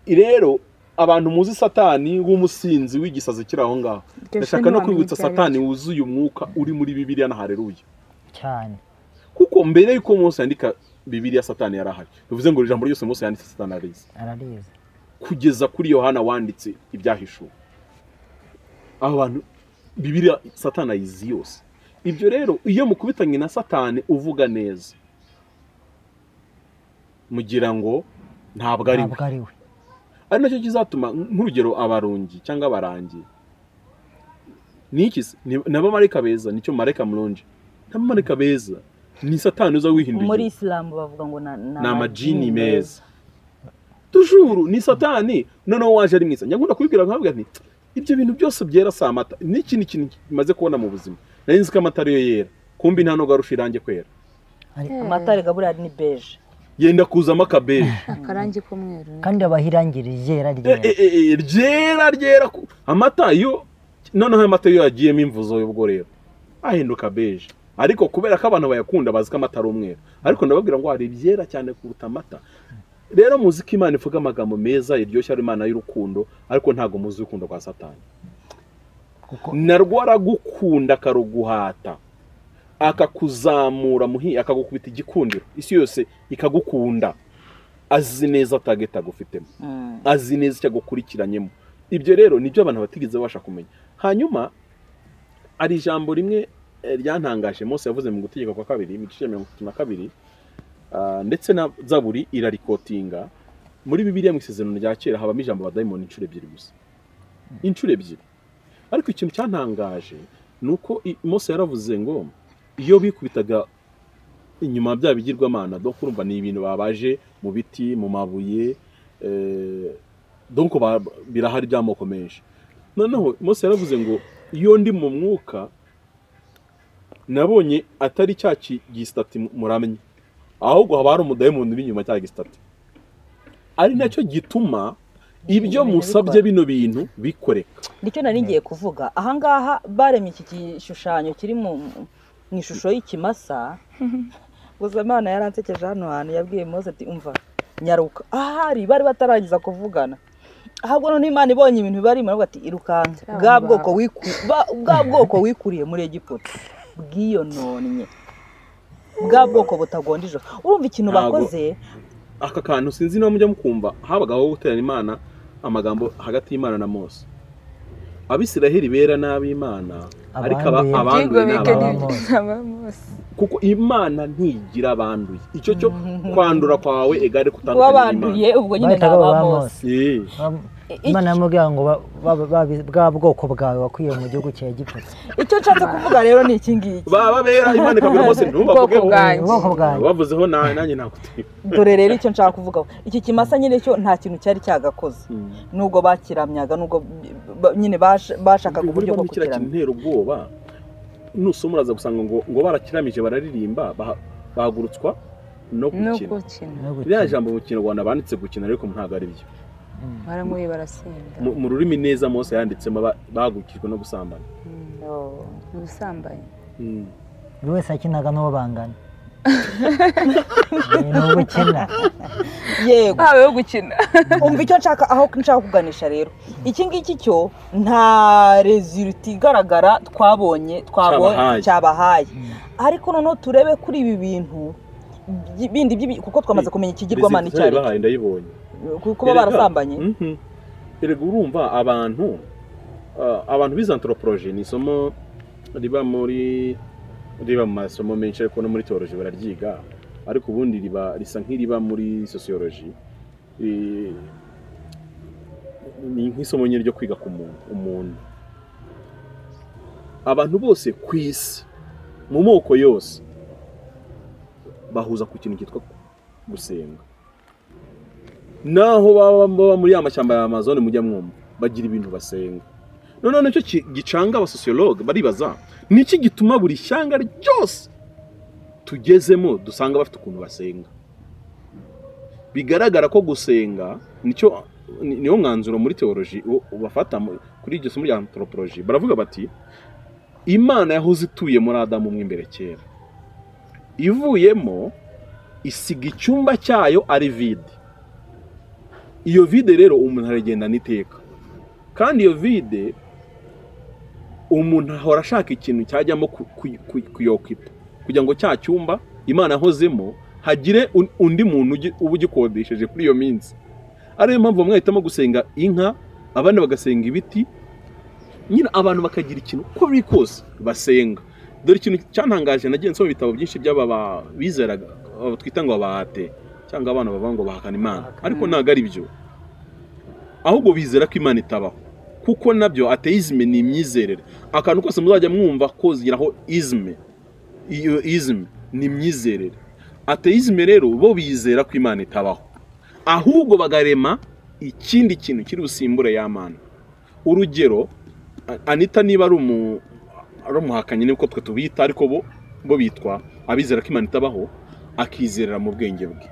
Rero abantu muzi Satani w'umusinzi w'igisazi kiri aho ngaho, ndashaka no kwibutsa Satani wuzuye umwuka uri muri Bibiliya na haleluya cyane, kuko mbere yuko Mose yandika Bibiliya Satani yarahari. Bivuze ngo ijambo ryose Mose yanditse Satani arizi, ararizi kugeza kuri Yohana wanditse ibyahishuwe. Aho bantu Bibiliya Satani ayizi yose. Ibyo rero iyo mukubitanye na Satani uvuga neza mugira ngo ntabwo ari we. Ari nacyo kizatuma nk'urugero abarungi cyangwa abarangi niki n'abamarayika beza, nicyo marayika murungi n'abamarayika beza ni Satani uza wihinduye. Muri Islam bavuga ngo na majini meza tujuru ni Satani noneho waje ari mwiza. Nyakunda kubibwira nkabwira nti ibyo bintu byose byera sa amata. N'ikindi kintu kimaze kubona mu buzima, nari nzi ko amata ariyo yera, kumbi nta no garusha irange kwera. Amata rega buriya ni beige, yenda kuzamo akabeje akarangi k'umweru, kandi abahirangira ryera ryera ryera ryera amata yo. Noneho amata yo yagiyemo imvuzo y'ubwo rero ahinduka beige, ariko kubera ko abantu bayakunda bazi ko amata ari umweru. Ariko ndababwira ngo hari ibyera cyane kuruta amata. Rero muzi ko Imana ivuga amagambo meza iryoshya, ari Imana y'urukundo, ariko ntago muzi urukundo rwa Satani. Narwo aragukunda akaruguhata, akakuzamura muhi, akagukubita igikundiro, isi yose ikagukunda. Azi neza target agufitemo, azi neza icyo agukurikiranyemo. Ibyo rero nibyo abantu batigeze babasha kumenya. Hanyuma ari ijambo rimwe ryantangaje Mose yavuze mu gutegeka kwa kabiri mu gice 32, ndetse na Zaburi irarikotinga. Muri Bibiliya mu isezerano rya kera habamo ijambo abadayimoni inshuro ebyiri gusa, inshuro ebyiri. Ariko ikintu cyantangaje nuko Mose yaravuze ngo iyo bikubitaga inyuma bya bigirwamana, donc urumva ni ibintu babaje mu biti, mu mabuye, donc birahari by'amoko menshi. Noneho Mose yaravuze ngo iyo ndi mu mwuka nabonye atari cya gisitati muramye, ahubwo haba hari umudayimoni uri inyuma cya gisitati. Ari nacyo gituma ibyo musabye bino bintu bikoreka. Nicyo nari ngiye kuvuga ahangaha. Baremye iki gishushanyo kiri mu ishusho y'ikimasa. Gusa Imana yaransekeje hano hantu, yabwiye Mose ati umva nyaruka. Ahari bari bataragiza kuvugana, ahubwo none Imana ibonye ibintu barimo aravuga ati irukanka, bwa bwoko wikuriye muri Egiputa bwiyononnye, bwa bwoko butagonda ijoro. Urumva ikintu bakoze aka kantu sinzi niba mujya mukumva habagaho guterana Imana amagambo hagati y'Imana na Mose. Abisiraheli bera n'ab'Imana, ariko abanduye n'ab'Amose, kuko Imana ntigira abanduye. Icyo cyo kwandura kwawe egare kutandukanye n'Imana. Ubwo nyine n'ab'Amose. Imana yamubwira ngo bwa bwoko bwawe wakwiye mu gihugu cya Egiputa. Icyo nshatse kuvuga rero ni iki ngiki, baba bera Imana ikabwira Mose ntubavugeho, bavuzeho nanjye nakutiba. Dore rero icyo nshaka kuvuga, iki kimasa nyine cyo nta kintu cyari cyagakoze, nubwo bakiramyaga, nubwo nyine bashakaga uburyo bwo kukiramya. Intera ubwoba nusoma uraza gusanga ngo barakiramije bararirimba, bahagurutswa no gukina. Ririya jambo mu Kinyarwanda banditse gukina ariko ntabwo ari byo. Baranyweye barasinda. Mu rurimi neza Mose yanditsemo bagukijwe no gusambana. Ubusambanyi. Buri wese akinaga n'uwo bangana. Ni ugukina. Yego. Habayeho gukina. Umva icyo nshaka, aho nshaka kuganisha rero. Iki ngiki cyo nta result igaragara twabonye cyabahaye. Ariko noneho turebe kuri ibi bintu bindi kuko twamaze kumenya ikigirwamana icyo ari cyo. Ndayibonye. Kuko barasambanye. Erega urumva abantu bize anthropologie ni isomo riba muri riba mu masomo menshi ariko no muri theology bararyiga, ariko ubundi riba risa nk'iriba muri sociology. Ni nk'isomo nyine ryo kwiga ku muntu. Abantu bose ku isi mu moko yose bahuza ku kintu cyitwa gusenga. Naho baba muri ya mashyamba ya Amazon mujya mwumva bagira ibintu basenga. None nicyo gicanga abasociologue baribaza niki gituma buri shyanga ryose tugezemo dusanga bafite ukuntu basenga. Bigaragara ko gusenga nicyo niyo mwanzuro muri theology ubafata kuri iryo somo rya anthropology. Baravuga bati Imana yahoze ituye muri Adamu mwe imbere kera, ivuyemo isiga icyumba cyayo ari vide. Iyo vide rero umuntu aragenda n'iteka, kandi iyo vide umuntu ahora ashaka ikintu cyajyamo kuyokipa kugira ngo cya cyumba Imana ahozemo hagire undi muntu uba ugikodesheje kuri iyo minsi. Ariyo mpamvu bamwe bahitamo gusenga inka, abandi bagasenga ibiti, nyine abantu bakagira ikintu uko biri kose basenga. Dore ikintu cyantangaje, nagiye nsoma ibitabo byinshi by'aba bizeraga twita ngo abate cyangwa abana bavuga ngo bahakana Imana, ariko ntabwo ari byo. Ahubwo bizera ko Imana itabaho, kuko nabyo atheisme ni imyizerere. Akantu kose muzajya mwumva koziraho isme, iyo isme ni imyizerere. Atheisme rero bo bizera ko Imana itabaho, ahubwo bagarema ikindi kintu kiri busimbure ya Mana. Urugero, Anita niba ari umuhakanyi niko twe tubita, ariko bo bitwa abizera ko Imana itabaho, akizerera mu bwenge bwe,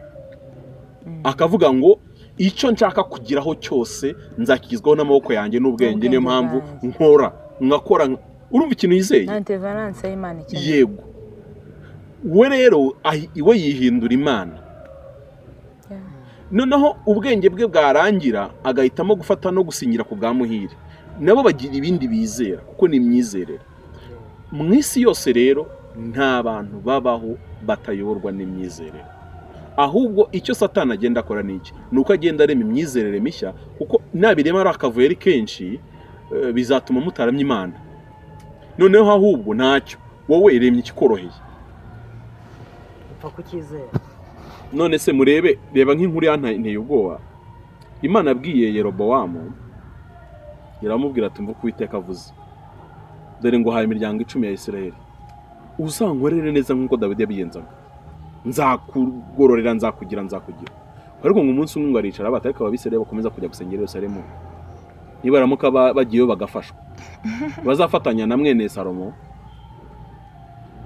akavuga ngo icyo nshaka kugiraho cyose nzakigizwaho n'amaboko yanjye n'ubwenge, niyo mpamvu nkora ngakora. Urumva ikintu yizeye? Yego. We rero iwe yihindura Imana. Noneho ubwenge bwe bwarangira agahitamo gufata no gusinyira ku bwa Muhire. Nabo bagira ibindi bizera kuko ni imyizerere. Mu isi yose rero nta bantu babaho batayoborwa n'imyizerere. Ahubwo icyo Satani agenda akora niki? Nuko agenda arema imyizerere mishya, kuko nabirema ari akavuyo ari kenshi bizatuma mutaramya Imana. Noneho ahubwo ntacyo wowe iremye ikikoroheye, upfa kukizera. None se murebe, reba nk'inkuru yanteye ubwoba. Imana abwiye Yerobowamu, iramubwira ati mvuko Uwiteka avuze, dore ngo haye imiryango 10 ya Isirayeli, uzankorere neza nk'uko Dawidi yabigenzaga, nzakugororera, nzakugira. Ariko ngo umunsi umwe ngo aricara abatariko ababisirayeli bakomeza kujya gusengera Yerusalemu, nibaramuka bagiyeyo bagafashwa bazafatanya na mwene Salomo.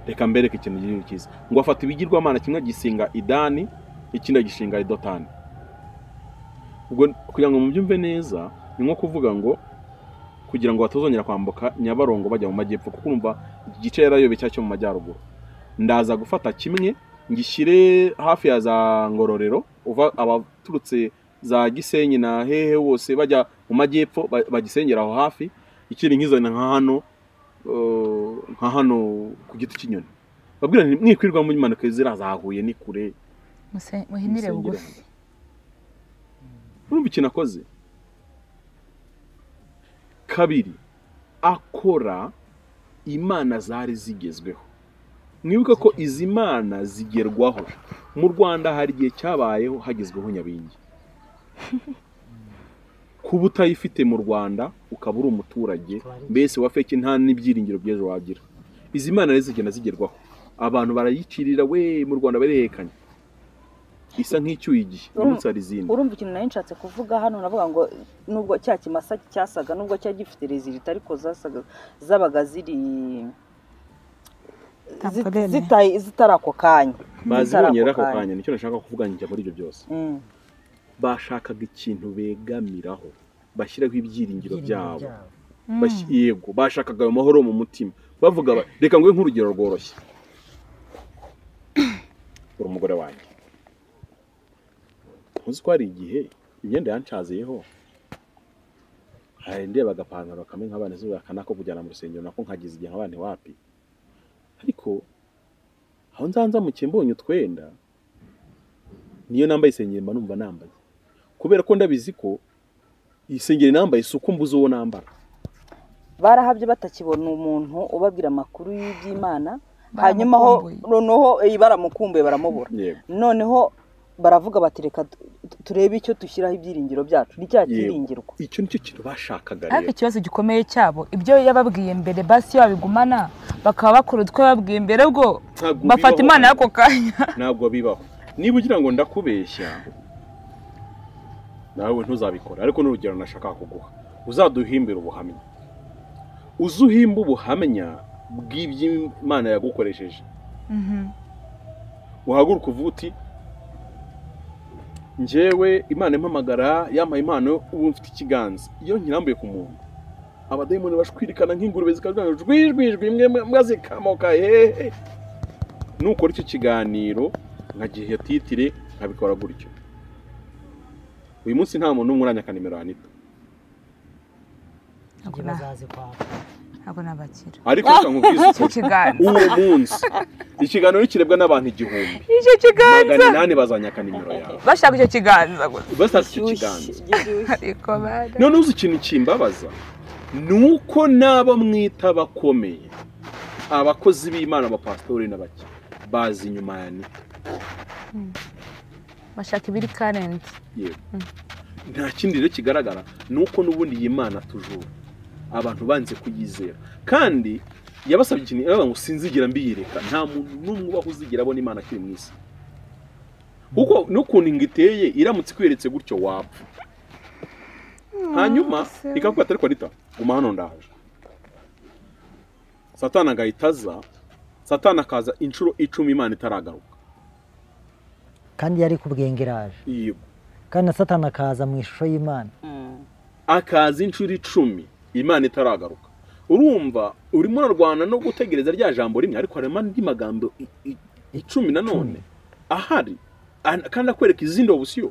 Reka mbereke ikintu cyiza. Ngo afata ibigirwamana kimwe gisinga Idani, ikindi gishinga Idotani. Ubwo kugira ngo mubyumve neza ni nko kuvuga ngo kugira ngo batazongera kwambuka Nyabarongo bajya mu majyepfo, kuko urumva igice yarayobe cyacyo mu majyaruguru. Ndaza gufata kimwe ngishyire hafi ya za Ngororero, uva abaturutse za Gisenyi na hehe wose bajya mu majyepfo bagisengera aho hafi, ikindi nkizana nka hano ku giti cy'inyoni. Babwira nti mwikwirwa mu impanuka zira zahuye ni kure, muhinire bugufi. Urumva ikintu akoze? Kabiri, akora imana zari zigezweho. Mwibuka ko izi mana zigerwaho. Mu Rwanda hari igihe cyabayeho hagezweho Nyabingi. Kuba utayifite mu Rwanda ukaba uri umuturage mbese wa fake, nta n'ibyiringiro by'ejo wagira. Izi mana rero zigenda zigerwaho, abantu barayicirira we mu Rwanda barehekanye, isa nk'icyuye igihe umunsi hari izindi. Urumva ikintu nari nshatse kuvuga hano, navuga ngo nubwo cya kimasa cyasaga, nubwo cya gifite resultat, ariko zasaga zabaga ziri Zitari ako kanya. Bazibonye ako kanya, nicyo nashaka kuvuga njya muri ibyo byose. Bashakaga ikintu begamiraho, bashyiraho ibyiringiro byabo. Yego, bashakaga ayo mahoro mu mutima. Bavuga reka ngwe nk'urugero rworoshye. Uri umugore wanjye. Ntuzi ko hari igihe imyenda yancaziyeho. Hari ndeba agapantaro kamwe nk'abana zuba kanako kujyana mu rusengero nako nkagize igihe nk'abana wapi. Ariko aho nzanza mu kimbonye utwenda niyo nambaye isengeri mba numva nambaye. Kubera ko ndabizi ko isengeri nambaye isuku mbuze uwo nambara. Barahabye batakibona umuntu ubabwira amakuru y'iby'Imana, hanyuma ho noneho baramukumbuye baramubura. Noneho baravuga bati reka turebe icyo dushyiraho ibyiringiro byacu, ni cya kiringirwa. Icyo nicyo kintu bashakaga rero. Ariko ikibazo gikomeye cyabo ibyo yababwiye mbere basi babigumana bakaba bakora utwo babwiye mbere ubwo bafata Imana yako kanya. Ntabwo bibaho. Niba ugira ngo ndakubeshya nawe ntuzabikora, ariko n'urugero nashaka kuguha uzaduhimbira ubuhamya. Uzuhimba ubuhamya bw'iby'Imana yagukoresheje. Uhaguruka uvuga uti njyewe Imana impamagara yampaye impano ubu mfite ikiganza, iyo nkirambuye ku muntu abadayimoni bashwirikana nk'ingurube zikavuga jwi jwi jwi imwe mbwa zikamoka hehe. Nukora icyo kiganiro nkagihe titire nkabikora gutyo. Uyu munsi nta muntu n'umwe uranyaka nimero Anita. Ntabwo nabakira. Ariko reka nkubwize uwo munsi ikiganiro kirebwa n'abantu 1000. Icyo kiganza 800 bazanyaka nimero yawe. Bashaka icyo kiganza gusa. Bashaka icyo kiganza. Ariko bana. None uzi ikintu kimbabaza nuko nabo mwita bakomeye abakozi b'Imana abapastori n'abaki bazi inyuma ya Anita. Bashaka ibiri current. Yego. Nta kindi rero kigaragara nuko n'ubundi y'Imana tujura abantu banze kuyizera, kandi yabasabye ikintu yaravuga ngo sinzigira mbiyereka, nta muntu n'umwe ubaho uzigira abona Imana akiri mu isi. Kuko n'ukuntu ingiteye iramutse ikweretse gutyo wapfa. Hanyuma ikakubwira ati ariko Anita guma hano ndaje. Satani agahita aza, Satani akaza inshuro 10 Imana itaragaruka. Kandi yari kubwengeraje. Yego. Kandi na Satani akaza mu ishusho y'Imana. Akaza inshuro 10 Imana itaragaruka. Urumva urimo urarwana no gutegereza rya jambo rimwe, ariko harimo andi magambo 10 nanone ahari kandi akwereka izindi option.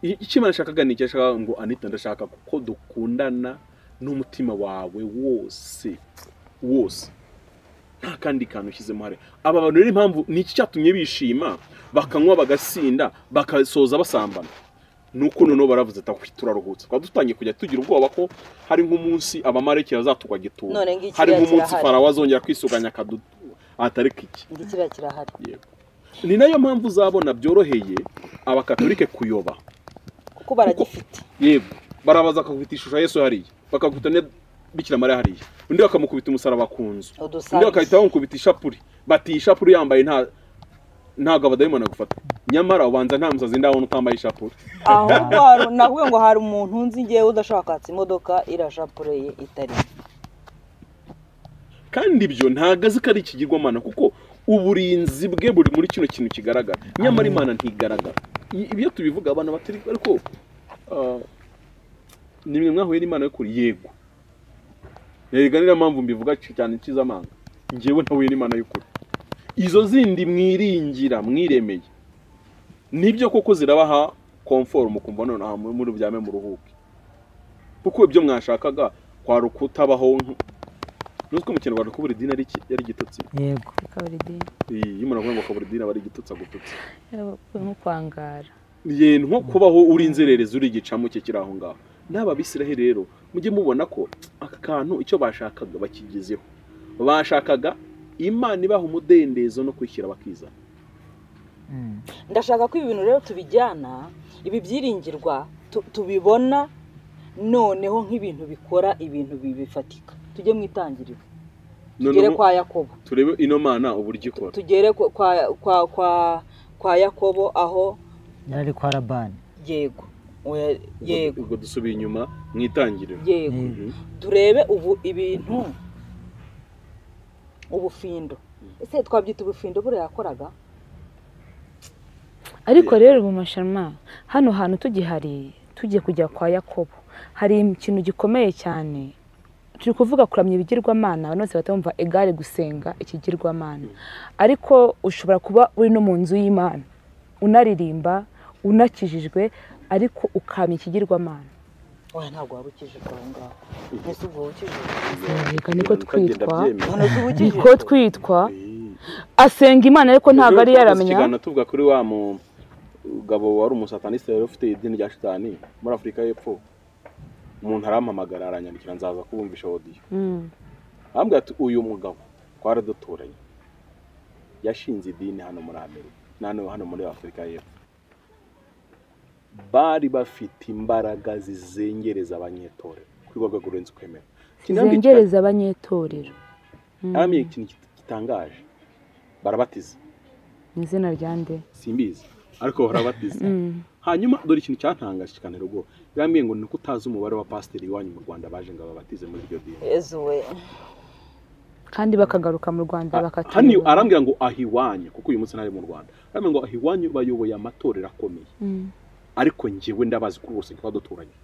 Icyo Imana ishakaga ni icyo ngo Anita ndashaka kuko dukundana n'umutima wawe wose wose, nta kandi kantu ushyizemo hare. Aba bantu rero impamvu ni iki cyatumye bishima bakanywa bagasinda bakasoza basambana, nuko noneho baravuze ati turaruhutse. Twaba dutangiye kujya tugira ubwoba ko hari nk'umunsi abamarayika bazatugwa gituro, hari nk'umunsi Farawo azongera kwisuganya atareka iki. Ngikira kirahari. Yego. Ni nayo mpamvu uzabona byoroheye abakatolike kuyoba, kuko baragifite. Yego, barabaza bakakubita ishusho ya Yesu hariya, bakakubita ne Bikira Mariya hariya, undi bakamukubita umusaraba ku nzu, undi bakahita bamukubita ishapuri, bati ishapuri yambaye nta ntabwo abadayimoni agufata. Nyamara ubanza nta musazi ndabona utambaye ishapure. Ahubwo navuga ngo hari umuntu nzi ngewe udashaka kwatsa imodoka irashapure ye itari. Kandi ibyo ntabwo azi ko ari ikigirwamana, kuko uburinzi bwe buri muri kino kintu kigaragara. Nyamara Imana ntigaragara. Ibyo tubivuga abantu batari ariko nimwe mwahuye n'Imana y'ukuri. Yego. Yega niyo mpamvu mbivuga cyane nkiza amanga. Ngewe ntahuye n'Imana y'ukuri. Izo zindi mwiringira mwiremeye nibyo koko zirabaha comfort mukumva none aha muri byame muruhuke, kuko ibyo mwashakaga kwa rukutabaho. Nuzko mu Kinyarwanda kubura idini ari yari igitutsi. Yego, kabura idini. Iyo umuntu avuga ngo kabura idini aba ari igitutsi agututsi. Nko kwangara. Ye nko kubaho uri inzererezi uri igicamuke kiri aho ngaho. N'aba Bisiraheli rero mujye mubona ko aka kantu icyo bashakaga bakigezeho. Bashakaga Imana ibaha umudendezo no kwishyira bakizana. Ndashaka ko ibi bintu rero tubijyana, ibi byiringirwa tubibona noneho nk'ibintu bikora ibintu bifatika. Tujye mu itangiriro, tugere kwa Yakobo, turebe ino mana uburyo ikora. Tugere kwa Yakobo aho yari kwa Labani. Yego, yego. Ubwo dusubiye inyuma mu itangiriro. Yego. Turebe ubu ibintu ubufindo Ese twabyita ubufindo buriya yakoraga? Ariko rero mu masharma hano hantu tugihari tugiye kujya kwa Yakobo hari ikintu gikomeye cyane. Turi kuvuga kuramya ibigirwamana, abantu bose batumva egare gusenga ikigirwamana, ariko ushobora kuba uri no mu nzu y'Imana unaririmba unakijijwe ariko ukamya ikigirwamana. Oya ntabwo waba ukijijwe aho ngaho. Mbese ubwo ukijijwe? Reka niko twitwa, niko twitwa. Asenga Imana ariko ntabwo ari yaramenya. Ikiganiro tuvuga kuri wa mugabo wari umusataniste yari ufite idini rya shitani muri Afurika y'Epfo. Umuntu arampamagara aranyandikira nzaza kubumvisha audio. Ambwira ati uyu mugabo twari duturanye yashinze idini hano muri Amerika nano hano muri Afurika y'Epfo. Bari bafite imbaraga zizengereza abanyetorero kuri rwego rurenze kwemera. Zizengereza abanyetorero. Aramenye ikintu gitangaje. Barabatiza. Mu izina rya nde? Simbizi ariko barabatiza. Hanyuma dore ikintu cyantangaje cyane rwo. Yambwiye ngo nuko utazi umubare wa pasiteri iwanyu mu Rwanda baje ngo babatize muri iryo dini. Ezuwe. Kandi bakagaruka mu Rwanda bakatuyobora. Hano arambwira ngo ahiwanyu kuko uyu munsi ntari mu Rwanda. Arambwira ngo ahiwanyu bayoboye amatorero akomeye. Ariko njyewe ndabazi kuri bose twaduturanye.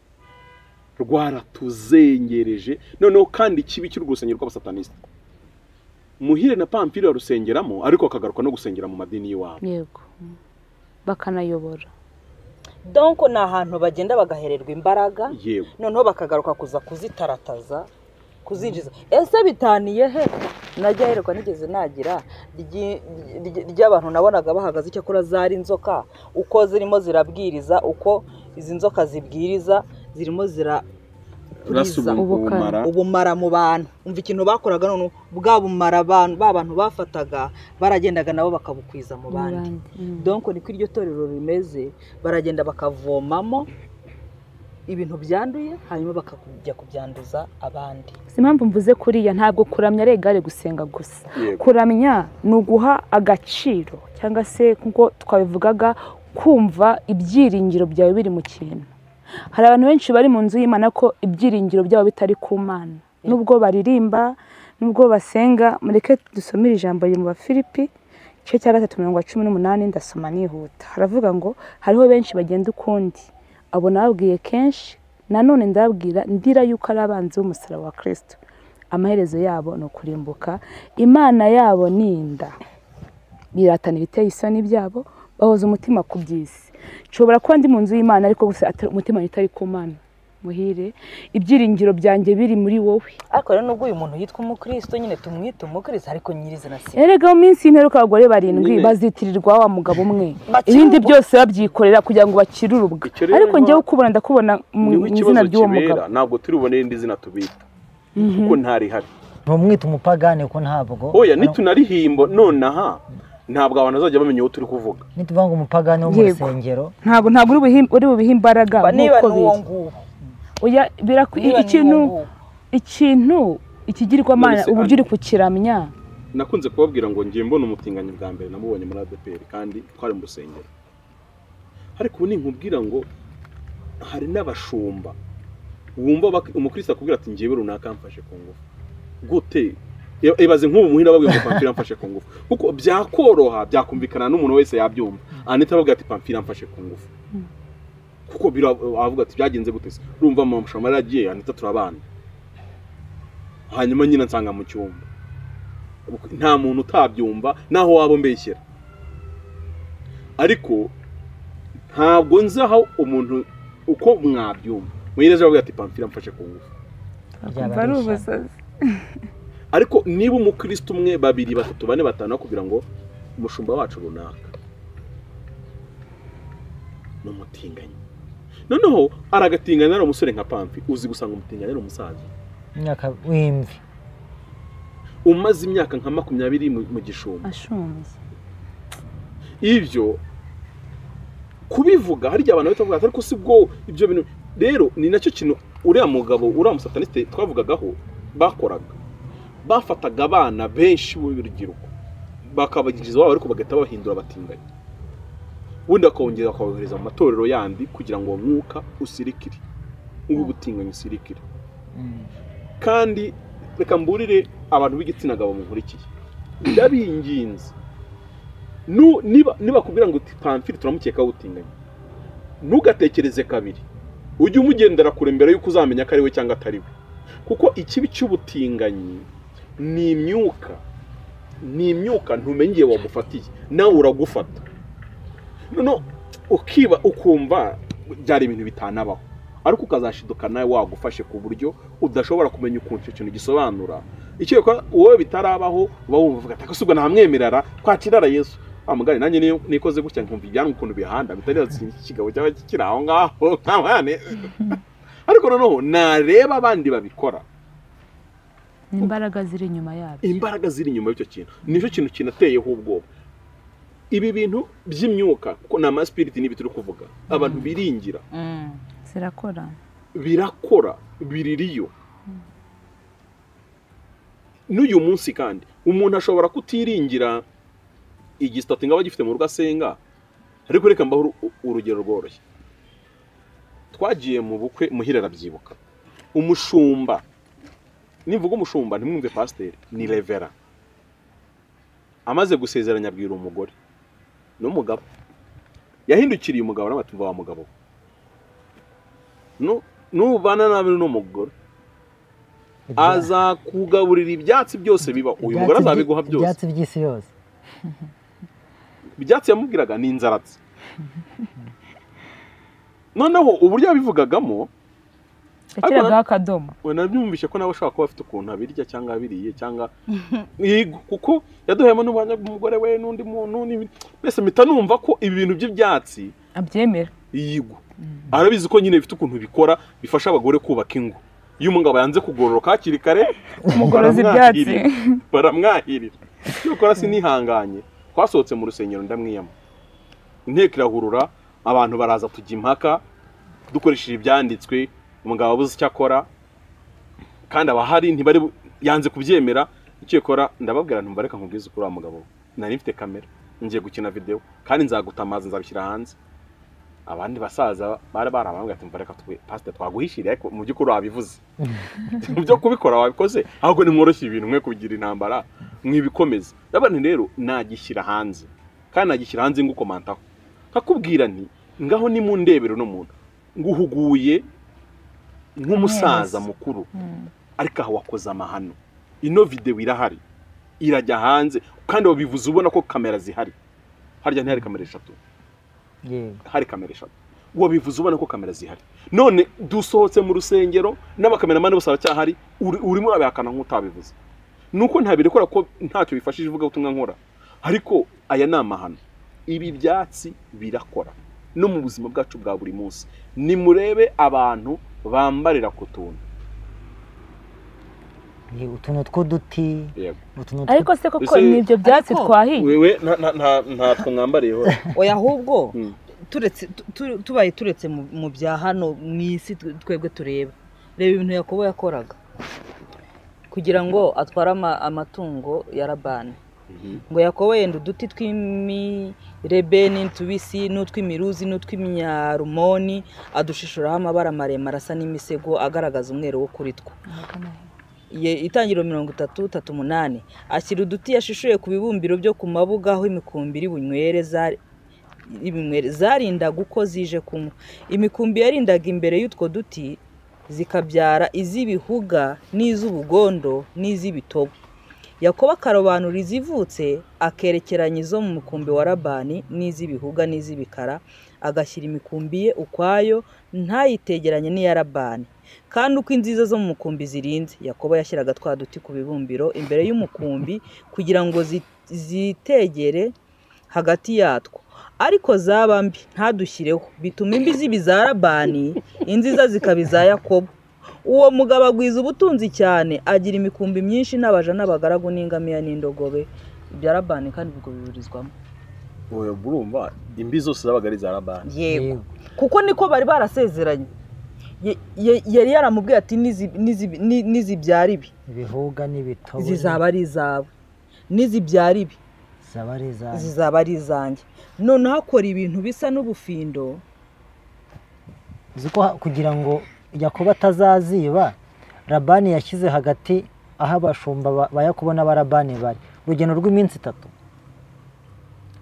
Rwaratuzengereje noneho kandi ikibi cy'urwusengero rw'abasataniste. Muhire na Pamphile barusengeramo ariko akagaruka no gusengera mu madini y'iwabo. Yego. Bakanayobora. Donc ni ahantu bagenda bagahererwa imbaraga, noneho bakagaruka kuza kuzitarataza kuzinjiza. Ese bitaniye he najya herekwa nigeze nagira ry'abantu nabonaga bahagaze icyakora zari inzoka uko zirimo zirabwiriza, uko izi nzoka zibwiriza zirimo zira ubumara mu bantu. Umva ikintu bakoraga none bwa bumara abantu babantu bafataga baragendaga nabo bakabukwiza mu bandi. Donc niko iryo torero rimeze, baragenda bakavomamo ibintu byanduye hanyuma bakakujya kubyanduza abandi. Si impamvu mvuze kuriya ntabwo kuramya ari egare gusenga gusa. Kuramya ni uguha agaciro cyangwa se nkuko twabivugaga kumva ibyiringiro byawe biri mu kintu. Hari abantu benshi bari mu nzu y'Imana ko ibyiringiro byabo bitari ku Mana. Nubwo baririmba, nubwo basenga, mureke dusomere ijambo riri mu Bafilipi igice cya 3:18 ndasoma nihuta. Haravuga ngo hariho benshi bagenda ukundi, abo nababwiye kenshi nanone ndababwira ndira yuko ari abanzi b'umusaraba wa Kristo. Amaherezo yabo ni ukurimbuka, Imana yabo ni inda. Biratana ibiteye isoni byabo, bahoza umutima ku by'isi. Nshobora kuba ndi mu nzu y'Imana ariko gusa umutima utari ku Mana. Muhire, ibyiringiro byanjye biri muri wowe. Ariko rero nubwo uyu muntu yitwa umukristo nyine tumwita umukristo ariko nyirizina si. Erega mu minsi y'imperuka abagore barindwi bazitirirwa wa mugabo umwe. Ibindi byose babyikorera kugira ngo bakire urubwa. Ariko njyewe ukubona ndakubona mu izina ry'uwo mugabo. Ntabwo turi bubone irindi zina tubita. Kuko ntari hari. Ntumwita umupagani kuko ntabwo. Oya nitunarihimbo nonaha ntabwo abantu bazajya bamenya uwo turi kuvuga. Nituvuga ngo umupagani wo mu rusengero. Ntabwo uri bubihe imbaraga nkuko biri. Oya ikintu ikigirwamana uburyo uri kukiramya. Nakunze kubabwira ngo ngiye mbona umutinganyi bwa mbere namubonye muri ADPR kandi twari mu rusengero. Ariko ubu ninkubwira ngo hari n'abashumba wumva umukristo akubwira ati ngiye runaka mfashe ku ngufu. Gute? Ibaze nk'ubu muhira babwiye ngo Pamphile amfashe ku ngufu. Kuko byakoroha byakumvikana n'umuntu wese yabyumva. Anita babwiye ati Pamphile amfashe ku ngufu. Kuko avuga ati byagenze gute se? Urumva mama Shamara yagiye Anita turabana. Hanyuma nyina nsanga mu cyumba. Nta muntu utabyumva naho wabo mbeshyera. Ariko ntabwo nzi aho umuntu uko mwabyumva. Muyireje bavuga ati Pamphile amfashe ku ngufu. Ariko niba umukristo umwe babiri batatu bane batanu kugira ngo umushumba wacu runaka n'umutinganyi. Noneho aragatinganya ari umusore nka Pamphile, uzi gusanga umutinganya ari umusaza. Imyaka w'imvi. Umaze imyaka nka 20 mu gishumba. Ashumbye. Ibyo kubivuga hari abantu batavuga ariko si bwo ibyo bintu rero ni nacyo kintu uriya mugabo uriya musataniste twavugagaho bakoraga. Bafataga abana benshi b'urubyiruko bakabaginjiza wabo ariko bagahita bahindura abatinganyi. Ubundi akongera akabohereza mu matorero yandi kugira ngo mwuka usirikire, ubu butinganyi usirikire. Kandi reka mburire abantu b'igitsina gabo munkurikiye. Ndabinginze, niba kubwira ngo Pamphile turamukeka ubutinganyi, ntugatekereze kabiri, ujye umugendera kure mbere yuko uzamenya ko ari we cyangwa atari we. Kuko ikibi cy'ubutinganyi ni imyuka, ni imyuka ntumenye igihe wagufatiye, nawe uragufata no ukiba ukumva byari ibintu bitanabaho, ariko ukazashiduka nawe wagufashe ku buryo udashobora kumenya ukuntu icyo kintu gisobanura. Icyo wowe bitarabaho uba wumva uvuga ati ubwo ntamwemerera twakirara Yesu amugari, nanjye nikoze gutya nkumva ibyangu ukuntu bihanda bitari ikigabo cyaba kikiri aho ngaho ntabane. Ariko noneho nareba abandi babikora, imbaraga ziri inyuma yabyo, imbaraga ziri inyuma y'icyo kintu nicyo kintu kinateyeho ubwoba. Ibi bintu by'imyuka kuko ni amaspiriti n'ibi turi kuvuga, abantu biringira zirakora, birakora, biririyo n'uyu munsi. Kandi umuntu ashobora kutiringira igisitati ngo aba gifite mu rugo asenga, ariko reka mbaho urugero rworoshye. Twagiye mu bukwe, Muhire arabyibuka, umushumba, nimvuga umushumba ntimwumve pasiteri, ni revera, amaze gusezeranya abwira umugore n'umugabo, yahindukiriye umugabo n'abatumva wa mugabo, nubana nabi n'umugore azakugaburira ibyatsi byose biba, uyu mugore azabiguha byose, ibyatsi by'isi yose. Ibyatsi yamubwiraga ni inzaratsi. Noneho uburyo yabivugagamo yakiragaho akadomo, we nabyumvishe ko nawe ashobora kuba afite ukuntu abirya cyangwa abiriye cyangwa yego, kuko yaduhemo n'ubuhamya bw'umugore we n'undi muntu, mbese mpita numva ko ibi bintu by'ibyatsi abyemera. Yego, arabizi ko nyine bifite ukuntu bikora, bifasha abagore kubaka ingo. Iyo umugabo yanze kugororoka hakiri kare, umugorozi ibyatsi baramwahirira. Cyokora sinihanganye, twasohotse mu rusengero ndamwiyama, inteko irahurura, abantu baraza tujya impaka dukoresheje ibyanditswe. Umugabo abuze icyo akora kandi abahari ntibari yanze kubyemera. Icyo yakora ndababwira ntumva reka nkubwize ukuri, wa mugabo nari mfite kamera ngiye gukina video kandi nzagutamaza nzabishyira hanze. Abandi basaza bari barabambwira ati mva reka twe pastor twaguhishiriye, ariko mu by'ukuri wabivuze mu byo kubikora wabikoze, ahubwo nimworoshye ibintu mwe kugira intambara mwibikomeza. Ndabona rero nagishyira hanze kandi nagishyira hanze ngukomantaho, nkakubwira nti ngaho ni mu ndebero no muntu nguhuguye nk'umusaza mukuru, ariko aho wakoze amahano, ino video irahari irajya hanze kandi wabivuze ubona ko kamera zihari. Harya ntihari kamera eshatu? Yego, hari kamera eshatu. Wabivuze ubona ko kamera zihari, none dusohotse mu rusengero n'abakameramani bose baracyahari, urimo urabihakana nk'utabivuze. Nuko ntabirekora ko ntacyo bifashije ivuga ubutumwa nkora, ariko aya ni amahano. Ibi byatsi birakora no mu buzima bwacu bwa buri munsi. Nimurebe abantu bambarira ku tuntu, utuntu tw'uduti, ariko se koko nibyo byatsi twahiye? Wewe ntatwo mwambariyeho. Oya, ahubwo turetse tubaye turetse mu bya hano mu isi twebwe tureba, reba ibintu Yakobo yakoraga kugira ngo atware amatungo ya Labani. Ngo Yakobo yenda uduti tw'imirebeni tubisi n'utw'imiruzi n'utw'iminyarumoni, adushishuraho amabara maremare asa n'imisego agaragaza umweru wo kuri two. Itangiriro 33:8 ashyira uduti yashishuye ku bibumbiro byo ku mabuga aho imikumbi iri bunywere zarindaga uko zije kunywa. Imikumbi yarindaga imbere y'utwo duti zikabyara iz'ibihuga n'iz'ubugondo n'iz'ibitobo. Yakobo akarobanura izivutse akerekeranya izo mu mukumbi wa Labani n'iz'ibihuga n'iz'ibikara, agashyira imikumbi ye ukwayo ntayitegeranye n'iya Labani. Kandi uko inziza zo mu mukumbi zirinze, Yakobo yashyiraga twa duti ku bibumbiro imbere y'umukumbi kugira ngo zitegere hagati yatwo, ariko zaba mbi ntadushyireho, bituma imbi ziba iza Labani, inziza zikaba iza Yakobo. Uwo mugabo agwiza ubutunzi cyane, agira imikumbi myinshi n'abaja n'abagaragu n'ingamiya n'indogobe. Ibya Labani kandi ubwo biburizwamo. Oya, burumva imbi zose zabaga ari iza Labani. Yego, kuko niko bari barasezeranye. Yari yaramubwiye ati nizibyara ibi ibihuga n'ibitobo zizaba ari izawe, nizibyara ibi zizaba ari izanjye. Noneho akora ibintu bisa n'ubufindo. Uzi ko kugira ngo Yakobo atazaziba, Labani yashyize hagati aho abashumba ba Yakobo n'Abarabani bari, urugendo rw'iminsi 3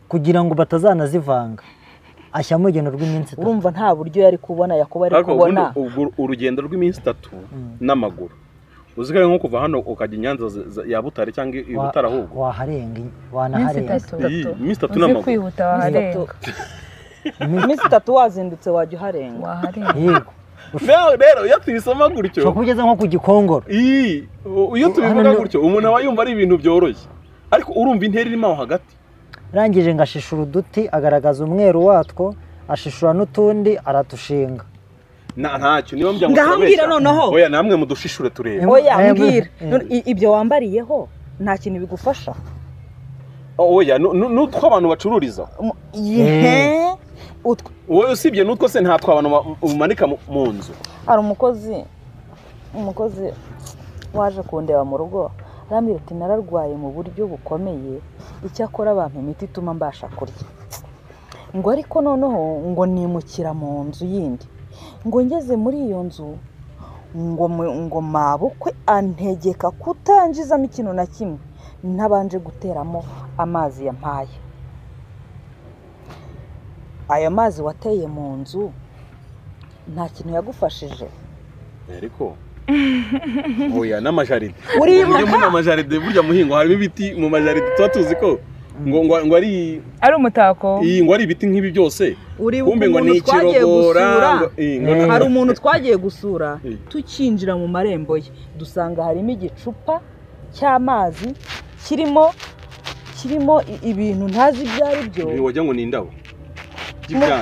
kugira ngo batazanazivanga, ashyiramo urugendo rw'iminsi 3. Urumva nta buryo yari kubona Yakobo ari kubona urugendo rw'iminsi 3 n'amaguru. Uzigare nko kuva hano ukajya i Nyanza ya Butare cyangwa i Butare ahubwo waharenga, wanaharenga iminsi 3 n'amaguru. Kwihuta waharenga iminsi 3 wazindutse wajya uharenga. Yego. Rero iyo tubisoma gutyo ushobora kugeza nko ku Gikongoro. Iyo tubivuga gutyo umuntu aba yumva ari ibintu byoroshye, ariko urumva intera irimo aho hagati. Arangije ngashishura uduti, agaragaza umweru watwo, ashishura n'utundi aratushinga. Ntacyo niba mbya ngo ngahambwira noneho. Oya namwe mudushishure turebe. Oya mbwira ibyo wambariyeho nta kintu bigufasha. Oya n'utwo abantu bacururiza. Wowe usibye n'utwo se ntatwo abantu umanika mu nzu. Hari umukozi waje kundeba mu rugo, arambwira ati nararwaye mu buryo bukomeye, icyakora bampa imiti ituma mbasha kurya. Ngo ariko noneho ngo nimukira mu nzu yindi, ngo ngeze muri iyo nzu ngo mabukwe antegeka kutanjizamo ikintu na kimwe ntabanje guteramo amazi yampaye. Ayo mazi wateye mu nzu nta kintu yagufashije. Ariko oya n'amajaride. Uribuka n'amajaride burya muhingo harimo ibiti mu majaride tuba tuzi ko ngo ari umutako. Ngo ari ibiti nk'ibi byose. Kumbe ngo ni ikirogora. Hari umuntu twagiye gusura tukinjira mu marembo ye dusanga harimo igicupa cy'amazi kirimo ibintu ntazi ibyo ari byo. Wagira ngo ni indabo.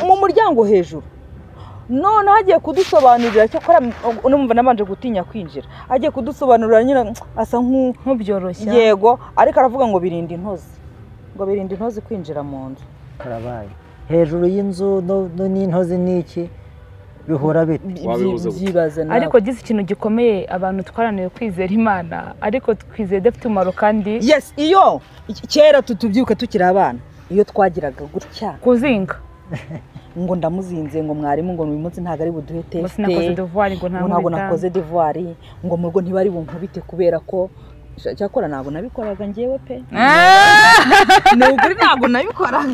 Mu muryango hejuru. None agiye kudusobanurira cyakora numva nabanje gutinya kwinjira. Agiye kudusobanurira nyine asa nk'ubyoroshya. Yego, ariko aravuga ngo birinda intozi. Ngo birinda intozi kwinjira mu nzu. Karabaye. Hejuru y'inzu no n'intozi niki bihora bite? Ariko gize ikintu gikomeye abantu twarananiwe kwizera Imana, ariko twizeye idafite umumaro kandi. Yes, iyo kera tutubyuka tukiri abana, iyo twagiraga gutya kuzinga ngo ndamuzinze ngo mwarimu ngo uyu munsi ntago ari buduhe test, ngo ntabwo nakoze devoir, ngo mu rugo ntibari bunkubite kubera ko cyakora ntabwo nabikoraga njyewe pe. Ni ukuri ntabwo nabikoraga.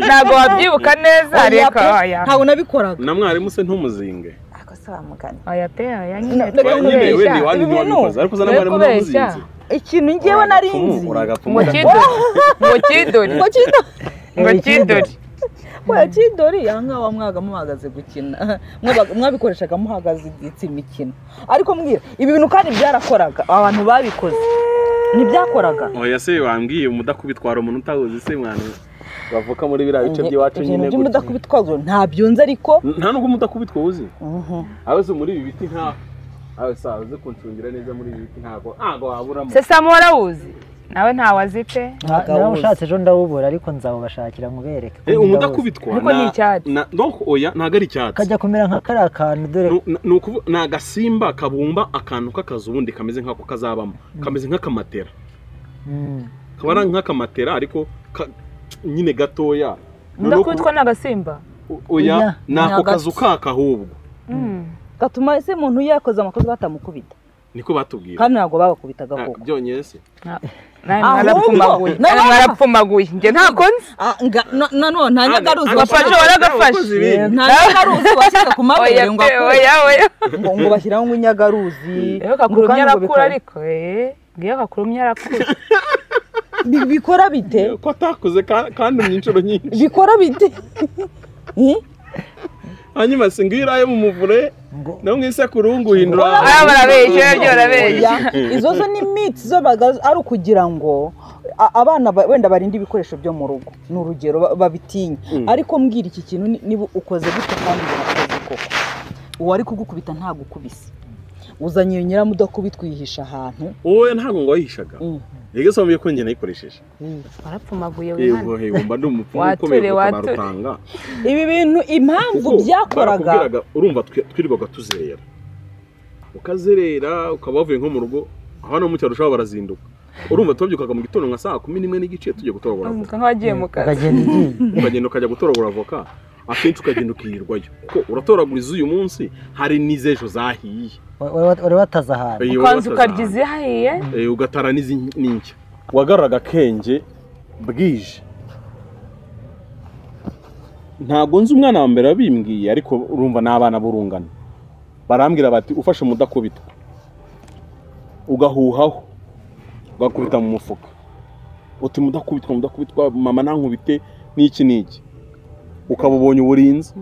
Ntabwo wabyibuka neza reka oya. Ntabwo nabikoraga. Na mwarimu se ntumuzinge. Ako se wamugani. Oya pe oya nyine. Ariko na mwarimu ntumuzinze. Ikintu njyewe narinzi. Ngo kidori. Oya kidori aha ngaha mwaga muhagaze gukina, mwabikoreshaga muhagaze imikino. Ariko mbwira ibi bintu kandi byarakoraga, abantu babikoze ntibyakoraga. Oya se wambwiye umudakubitwara umuntu utahuzi se mwana bavuka muri biriya bice by'iwacu nyine gutya. Umudakubitwa ntabyo nzi ariko nta nubwo umudakubitwa uzi. Aho se muri ibi biti nta aho sa uzi kuncungira neza muri ibi biti ntago waburamo. Se Samu warawuzi? Nawe ntawe azi pe. Nawe ushatse ejo ndawubura ariko nzawubashakira nkubereke. Umudakubitwa ariko ni icyatsi. Donc oya ntago ari icyatsi. Kajya kumera nka kariya kantu dore. Ni agasimba kabumba akantu k'akazu ubundi kameze nk'ako kazabamo. Kameze nk'akamatera. Kaba ari nk'akamatera ariko nyine gatoya. Umudakubitwa ni agasimba? Oya ni ako kazu kaka ahubwo. Gatuma ese umuntu yakoze amakosa batamukubita. Niko batubwira. Kandi ntabwo babakubitaga koko. Byonyine se. Narapfumaguye. Nge ntako nzi. None nta nyagaruzi wafashe waragafashe. Nta nyagaruzi washyize ku mabere ngo akure. Ngo bashyiraho ngo inyagaruzi. Iyo kakurumye arakura ariko. Ngiyo kakurumye arakura. Bikora bite? Ko atakuze kandi mu inshuro nyinshi. Bikora bite? Hanyuma se ngira mu muvure no mwisekuru nguhindura. Barabeshya byo barabeshya. Izo zo ni myths zo ari ukugira ngo abana wenda barinde ibikoresho byo mu rugo. Ni urugero babitinya. Ariko mbwira iki kintu niba ukoze gute kandi birakoze koko. Uwari kugukubita ntagukubise. Uzanye iyo nyiramudakubitwa yihisha ahantu. Oya ntago ngo wayihishaga. Yego se wambwiye ko njye nayikoresheje. Warapfumaguye wihana. Yego he wumva ndi umupfumu ukomeye kutarutanga. Ibi bintu impamvu byakoraga urumva twirirwaga tuzerera. Ukazerera ukaba wavuye nko mu rugo hano mu cyaro ushobora barazinduka. Urumva tubyukaga mu gitondo nka saa 11:15 tugiye gutoragura avoka. Nk'abagiye mu kazi. Ukagenda ukajya gutoragura avoka. Akenshi ukagenda ukirirwayo kuko uratoraguriza uyu munsi hari n'izejo zahiye. Wari wataza ahantu ukanza ukarya izihahiye ugatara n'inshya. Wagaruraga akenge bwije. Ntabwo nzi umwana wa mbere wabimbwiye, ariko urumva n'abana b'urungano barambwira bati ufashe umudakubitwa ugahuhaho ugakubita mu mufuka uti mudakubitwa mudakubitwa mama nankubite n'iki n'iki, ukaba ubonye uburinzi.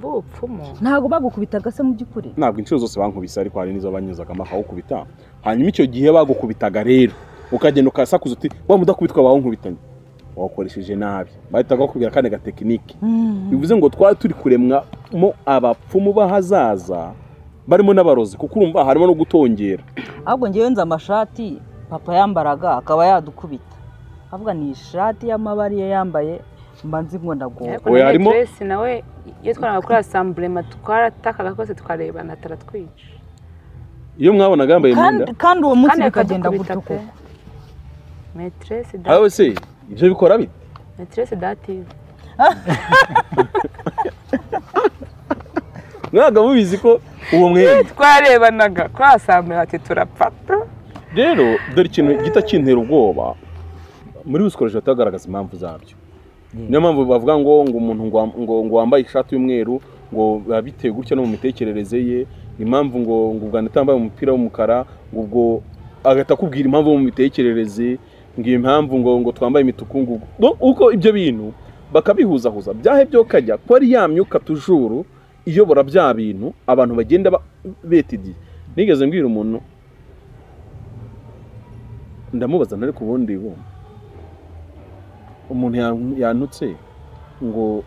Ntabwo bagukubitaga se mu by'ukuri? Ntabwo inshuro zose bankubise, ariko hari n'izo banyuzagamo akawukubita. Hanyuma icyo gihe bagukubitaga rero ukagenda ukasakuza uti wa mudakubitwa wawe nkubitanye, wakoresheje nabi, bahitaga bakubwira kandi gatekinike. Bivuze ngo twari turi kuremwamo abapfumu b'ahazaza barimo n'abarozi, kuko urumva harimo no gutongera. Ahubwo ngewe nzi amashati papa yambaraga akaba yadukubita, avuga ni ishati y'amabara ye yambaye mba nzi ngo ndagowe. Oya harimo nawe iyo twaraga kuri assemblée twaratakaga kose tukarebana taratwica. Iyo mwabonaga yambaye imyenda kandi uwo munsi bikagenda gutyo koko. Maîtresse aho se ibyo bikora bite? Maîtresse dative. Mwaga mubizi ko uwo mwenda twarebanaga kuri assemblée ati turapfata. Rero dore ikintu gita kintera ubwoba muri busikoroje batagaragaza impamvu zabyo. Niyo mpamvu bavuga ngo umuntu ngo wambaye ishati y'umweru ngo babiteye gutya no mu mitekerereze ye, impamvu ngo ubwo atambaye umupira w'umukara ngo ubwo agahita akubwira impamvu mu mitekerereze, ngo impamvu ngo twambaye imituku, ngo uko ibyo bintu bakabihuzahuza byahe byo kajya ko ari ya myuka tujuru iyobora bya bintu abantu bagenda betidiye. Nigeze mbwira umuntu ndamubaza ntari kubundi bo umuntu yantutse ngo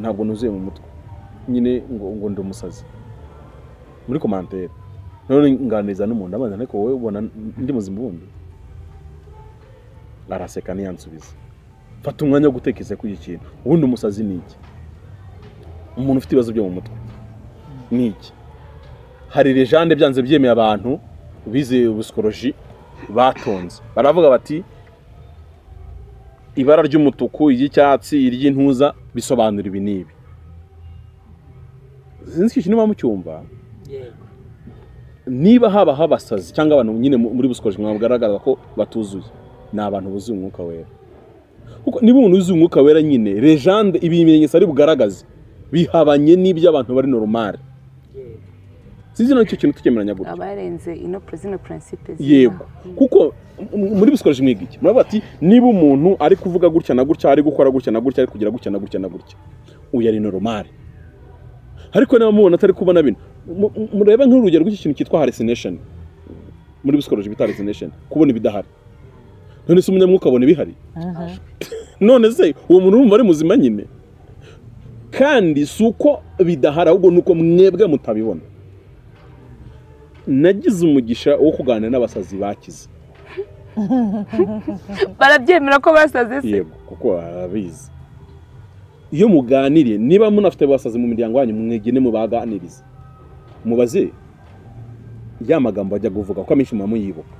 ntabwo nuzuye mu mutwe nyine ngo ndi umusazi muri commentaire. None nganiriza n'umuntu abanza ariko wowe ubona ndi muzima ubundi? Araseka ntiyansubiza. Fata umwanya wo gutekereza kuri iki kintu. Ubundi umusazi ni iki? Umuntu ufite ibibazo byo mu mutwe ni iki? Hari legende byanze byemeye abantu bize psychologie batonze baravuga bati ibara ry'umutuku, iry'icyatsi, iry'intuza bisobanura ibi n'ibi. Sinzi ikintu niba mucyumva. Yego. Niba haba habasazi cyangwa abantu nyine muri psychologie mwagaragaza ko batuzuye, ni abantu buzuye umwuka wera. Kuko niba umuntu wuzuye umwuka wera nyine legende ibimenyetso ari bugaragaze bihabanye n'ibyo abantu bari normal. Sinzi no cyo kintu tukemeranya gutyo. Abarenze ino zino principe. Yego. Kuko muri psychologie mwiga iki? Muravuga ati niba umuntu ari kuvuga gutya na gutya, ari gukora gutya na gutya, ari kugira gutya na gutya na gutya, uyu ari normal. Ariko niba mubona atari kubona bino, murebe nk'urugero rw'iki kintu cyitwa hallucination. Muri psychologie bita hallucination, kubona ibidahari. None se umunyamwuka abona ibihari? None se uwo muntu urumva ari muzima nyine? Kandi si uko bidahari ahubwo nuko mwebwe mutabibona. Nagize umugisha wo kuganira n'abasazi bakize. Barabyemera ko basaze se? Yego, kuko barabizi. Iyo muganiriye, niba munafite abasazi mu miryango yanyu mwegene mubaganirize, mubaze ya magambo ajya kuvuga kuko amenshi muba muyibuka.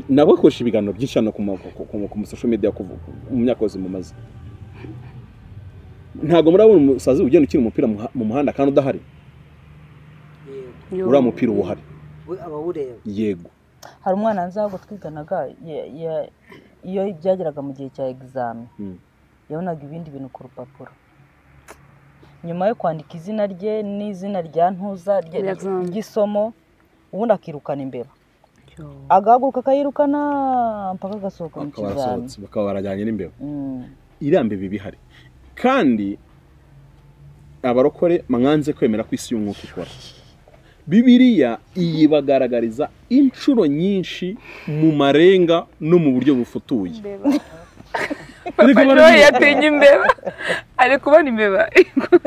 Nabo bakoresha ibiganiro byinshi hano ku social media kuvuga mu myaka yose mumaze. Ntabwo murabona umusazi ugenda ukina umupira mu muhanda kandi udahari. Uriya mupira uba uhari. Yego. Hari umwana nzi twiganaga iyo byageraga mu gihe cya examen yabonaga ibindi bintu ku rupapuro. Nyuma yo kwandika izina rye n'izina rya ntuza ry'isomo, ubundi akirukana imbeba. Agahaguruka akayirukana mpaka agasohoka mu kizami. Bakaba barajyanye n'imbeba. Iriya mbeba iba ihari. Kandi abarokore mwanze kwemera ko isi y'umwuka ikora. Bibiliya iyibagaragariza inshuro nyinshi mu marenga no mu buryo bufutuye. Papa Joy yatinye imbeba, ari kubona imbeba.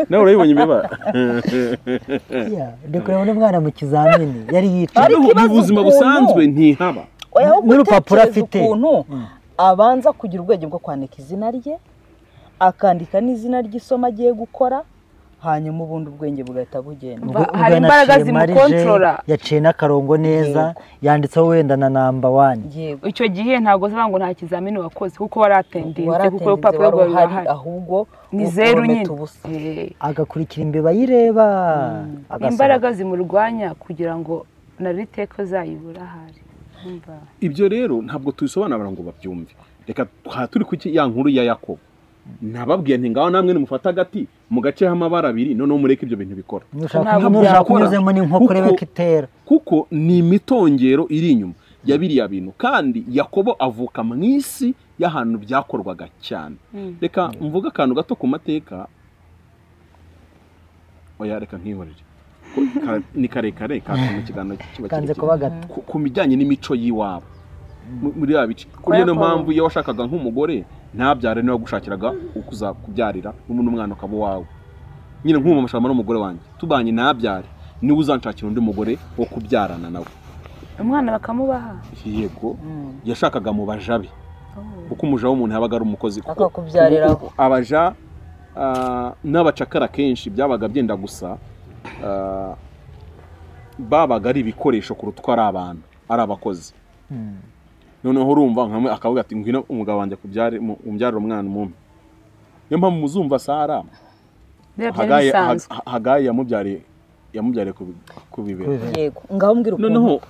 Nawe urayibonye imbeba? Ndi kureba n'umwana mu kizamini yari yicaye. Mu buzima busanzwe ntihaba. N'urupapuro afite. Abanza kugira ubwenge bwo kwandika izina rye, akandika n'izina ry'isomo agiye gukora, Hanyuma ubundi ubwenge bugahita bugenda. Hari imbaraga zimukontorora, yaciye n'akarongo neza, yanditseho wenda na namba 1. Icyo gihe ntabwo zivuga ngo nta kizamini wakoze kuko waratendinze, kuko urupapuro rwawe rurahari, ahubwo ni zeru nyine. Agakurikira imbeba yireba, imbaraga zimurwanya kugira ngo na riteko zayibura ahari. Ibyo rero ntabwo tubisobanura ngo babyumve. Reka turi kuki ya nkuru ya Yakobo. Nababwiye nti ngaho namwe nimufata agati mu gace h'amabara abiri, noneho mureke ibyo bintu bikora. Nushaka kunyuzemo n'inkoko rebe kitera, kuko ni imitongero iri inyuma ya biriya bintu. Kandi Yakobo avuka mu isi y'ahantu byakorwaga cyane. Reka mvuga akantu gato ku mateka. Oya reka nkihorere, ni karekare kandi mu kiganiro kiba kanze kuba gato ku bijyanye n'imico y'iwabo muri ya bice. Kuri niyo mpamvu iyo washakaga nk'umugore ntabyare niwe gushakiraga ukuza kubyarira n'umuntu umwana ukaba wawe. Nyine nk'ubu mashama n'umugore wanjye tubanye ntabyare, niwe uzanshakira undi mugore wo kubyarana nawe, umwana bakamubaha. Yego, yashakaga mu bajabe, kuko umuja w'umuntu yabaga ari umukozi, kuko kubyarira abaja n'abacakara kenshi byabaga byenda gusa, babaga ari ibikoresho kuruta uko ari abantu, ari abakozi. Noneho urumva nkamwe akavuga ati ngwino umugabo wanjye kubyare umbyarira umwana umwe. Niyo mpamvu muzumva Sara Hagayi yamubyariye ku bibero. Yego, ngaho mbwira ukuntu. Noneho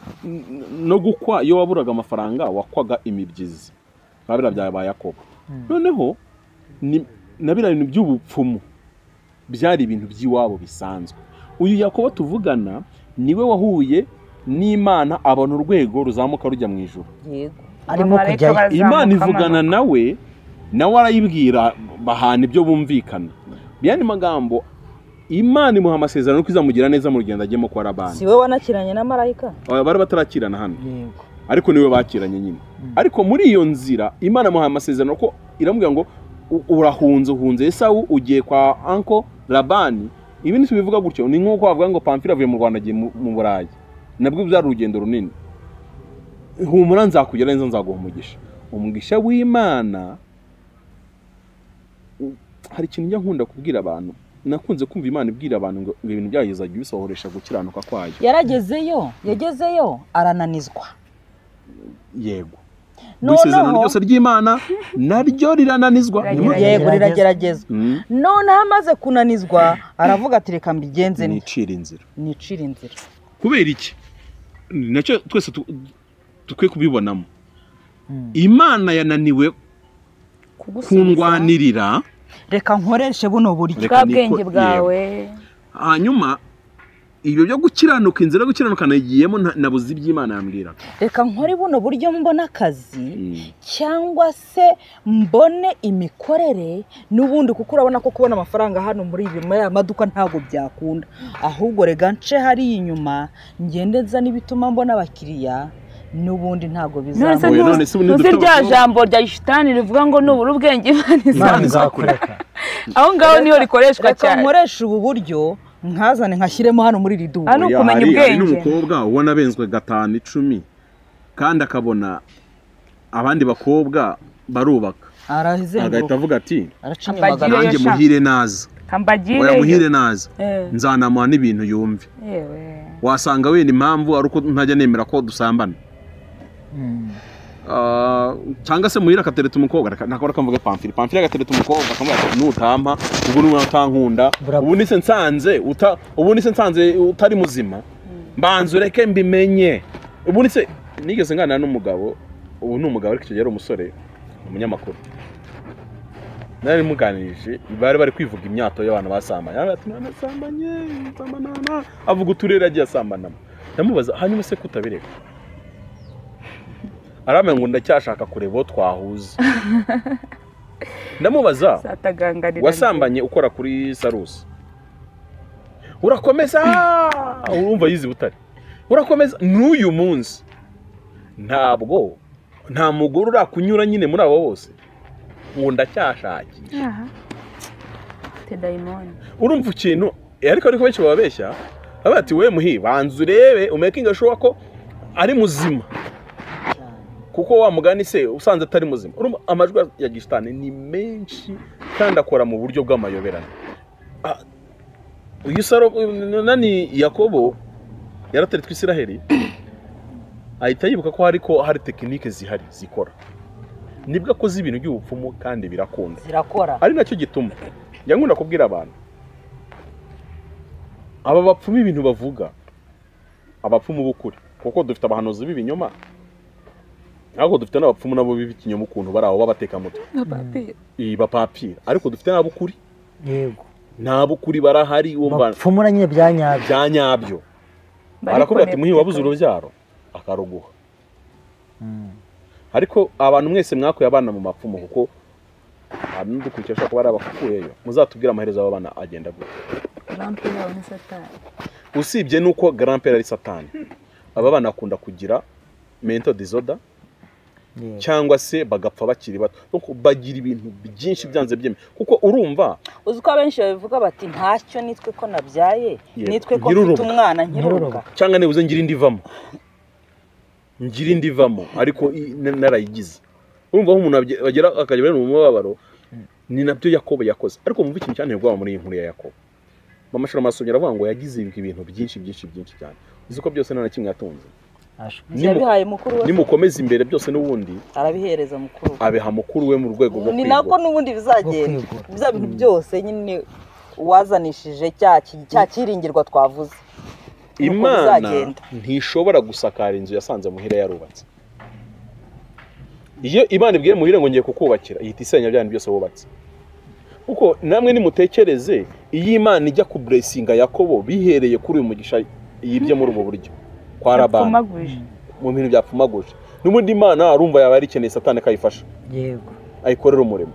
no gukwa, iyo waburaga amafaranga wakwaga imibyizi nka biriya bya Yakobo. Noneho na biriya bintu by'ubupfumu byari ibintu by'iwabo bisanzwe. Uyu Yakobo tuvugana niwe wahuye n'Imana abona urwego ruzamuka rujya mu ijuru. Yego, arimo kujya Imana ivugana nawe, nawe arayibwira bahana ibyo bumvikana. Byandi magambo, Imana imuha amasezerano ko izamugira neza mu rugendo agiyemo kwa Labani. Si we wanakiranye na marayika? Bari batarakirana hano. Yego, ariko niwe bakiranye nyine. Ariko muri iyo nzira Imana imuha amasezerano ko iramubwira ngo urahunze uhunze Esawu ugiye kwa uncle Labani. Ibi ntibivuga gutyo, ni nkuko bavuga ngo Pamphile avuye mu Rwanda agiye mu Burayi. Nabwo byari urugendo runini. Humura nzakugera neza, nzaguha umugisha. Umugisha w'Imana. Hari ikintu njya nkunda kubwira abantu, nakunze kumva Imana ibwira abantu ngo ibintu byayo izajya ibisohoresha gukiranuka kwayo. Yaragezeyo, yagezeyo arananizwa. Yego, isezerano ryose ry'Imana naryo rirananizwa. Yego, rirageragezwa. Noneho amaze kunanizwa aravuga ati reka mbigenze nicire inzira, nicire inzira. Kubera iki? Nacyo twese dukwiye kubibonamo. Imana yananiwe kungwanirira, reka nkoreshe buno buryo bwa bwenge bwawe. Hanyuma ibyo byo gukiranuka, inzira yo gukiranuka nagiyemo nabuze iby'Imana yambwira. Reka nkore buno buryo mbona akazi cyangwa se mbone imikorere n'ubundi, kuko urabona ko kubona amafaranga hano muri ibi muri aya maduka ntabwo byakunda, ahubwo rega nce hari inyuma ngende nza n'ibituma mbona abakiriya n'ubundi ntabwo bizamura. None rya jambo rya shitani rivuga ngo nubura ubwenge Imana izakureka, aho ngaho niho rikoreshwa cyane. Reka nkoreshe ubu buryo nkazane nkashyiremo hano muri iri duka. Ari ukumenya ubwenge. Hari n'umukobwa ubona abenzwe 5, 10 kandi akabona abandi bakobwa barubaka, agahita avuga ati nanjye muhire naza, oya muhire naza, nzanamuha n'ibintu yumve. Wasanga wenda impamvu ari uko ntajya nemera ko dusambana, cyangwa se muhira akatereta umukobwa, nakora kamvuga Pamphile, Pamphile agatereta umukobwa akamubwira ati nutampa ubwo n'umwana utankunda, ubu nise nsanze ubu nise nsanze utari muzima, mbanza ureke mbimenye. Ubu nise nigeze nganira n'umugabo, ubu ni umugabo ariko icyo gihe ari umusore, umunyamakuru. Nari muganirije, bari bari kwivuga imyato y'abantu basambanye, ati nasambanye nsambanana, avuga uturere agiye asambanamo. Ndamubaza hanyuma se kutabireka, aramenya ngo ndacyashaka kureba uwo twahuza. Ndamubaza wasambanye ukora kuri Sarusi, urakomeza urumva yizi Butare, urakomeza n'uyu munsi ntabwo nta mugore urakunyura nyine muri abo bose, ngo ndacyashakisha. Urumva ikintu ariko benshi bababeshya bati we muhi banza urebe umaking sure ko ari muzima, kuko wa mugani se usanze atari muzima. Urumva amajwi ya gishitani ni menshi kandi akora mu buryo bw'amayoberane. Uyu nani Yakobo yarateretswe Isiraheli, ahita yibuka ko hariko hari tekinike zihari zikora, nibwo akoze ibintu by'ubupfumu kandi birakunda, zirakora. Ari nacyo gituma njya nkunda kubwira abantu aba bapfumu ibintu bavuga, abapfumu b'ukuri, kuko dufite abahanuzi b'ibinyoma, ariko dufite n'abapfumu nabo b'ibinyoma ukuntu bari aho babatekamutwe bapapira, ariko dufite n'ab'ukuri. Yego, n'ab'ukuri barahari, bapfumura nyine bya nyabyo, bya nyabyo. Barakubwira ati muhi wabuze urubyaro akaruguha. Ariko abantu mwese mwakuye abana mu mapfumu, kuko n'udukurikira ashobora kuba ari abakuyeyo, muzatubwire amaherezo y'abo bana agenda gute. Usibye nuko grand-père ari satani, aba bana bakunda kugira mental disorder, cyangwa se bagapfa bakiri bato, bagira ibintu byinshi byanze byemeye. Kuko urumva uzi ko abenshi babivuga bati ntacyo nitwe ko nabyaye, nitwe ko mfite umwana nkiruruka, cyangwa nibuze ngira indi ivamo, ngira indi ivamo, ariko narayigize. Urumva aho umuntu bagera akajya mu mubabaro, ni nabyo Yakobo yakoze. Ariko mumva ikintu cyane ubwoba muri iyi nkuru ya Yakobo, Mama Shalom asomye aravuga ngo yagize ibintu byinshi byinshi byinshi cyane, uzi ko byose nta na kimwe yatunze. Nimukomeza imbere byose n'ubundi arabihereza mukuru, abeha mukuru we mu rwego rwo kwigura. Ni nako n'ubundi bizagenda bya bintu byose nyine wazanishije cya kiringirwa twavuze. Imana ntishobora gusakara inzu yasanze Muhire yarubatse. Iyo Imana ibwiye Muhire ngo ngiye kukubakira, ihita isenya bya bintu byose wubatse. Kuko namwe nimutekereze, iyo Imana ijya kuburesinga Yakobo bihereye kuri uyu mugisha yibye muri ubu buryo kwa Labani, mu bintu byapfumaguje, n'ubundi Imana arumva yaba yarikeneye Satani akayifasha, yego, ayikorera umurimo.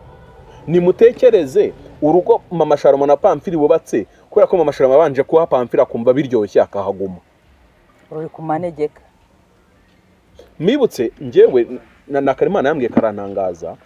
Nimutekereze urugo Mama Shalom na Pamfili bubatse, kubera ko Mama Shalom abanje kuha Pamfili akumva biryoshye akahaguma, ruri ku manegeka. Mibutse njyewe na Karimana yambwiye karantangaza.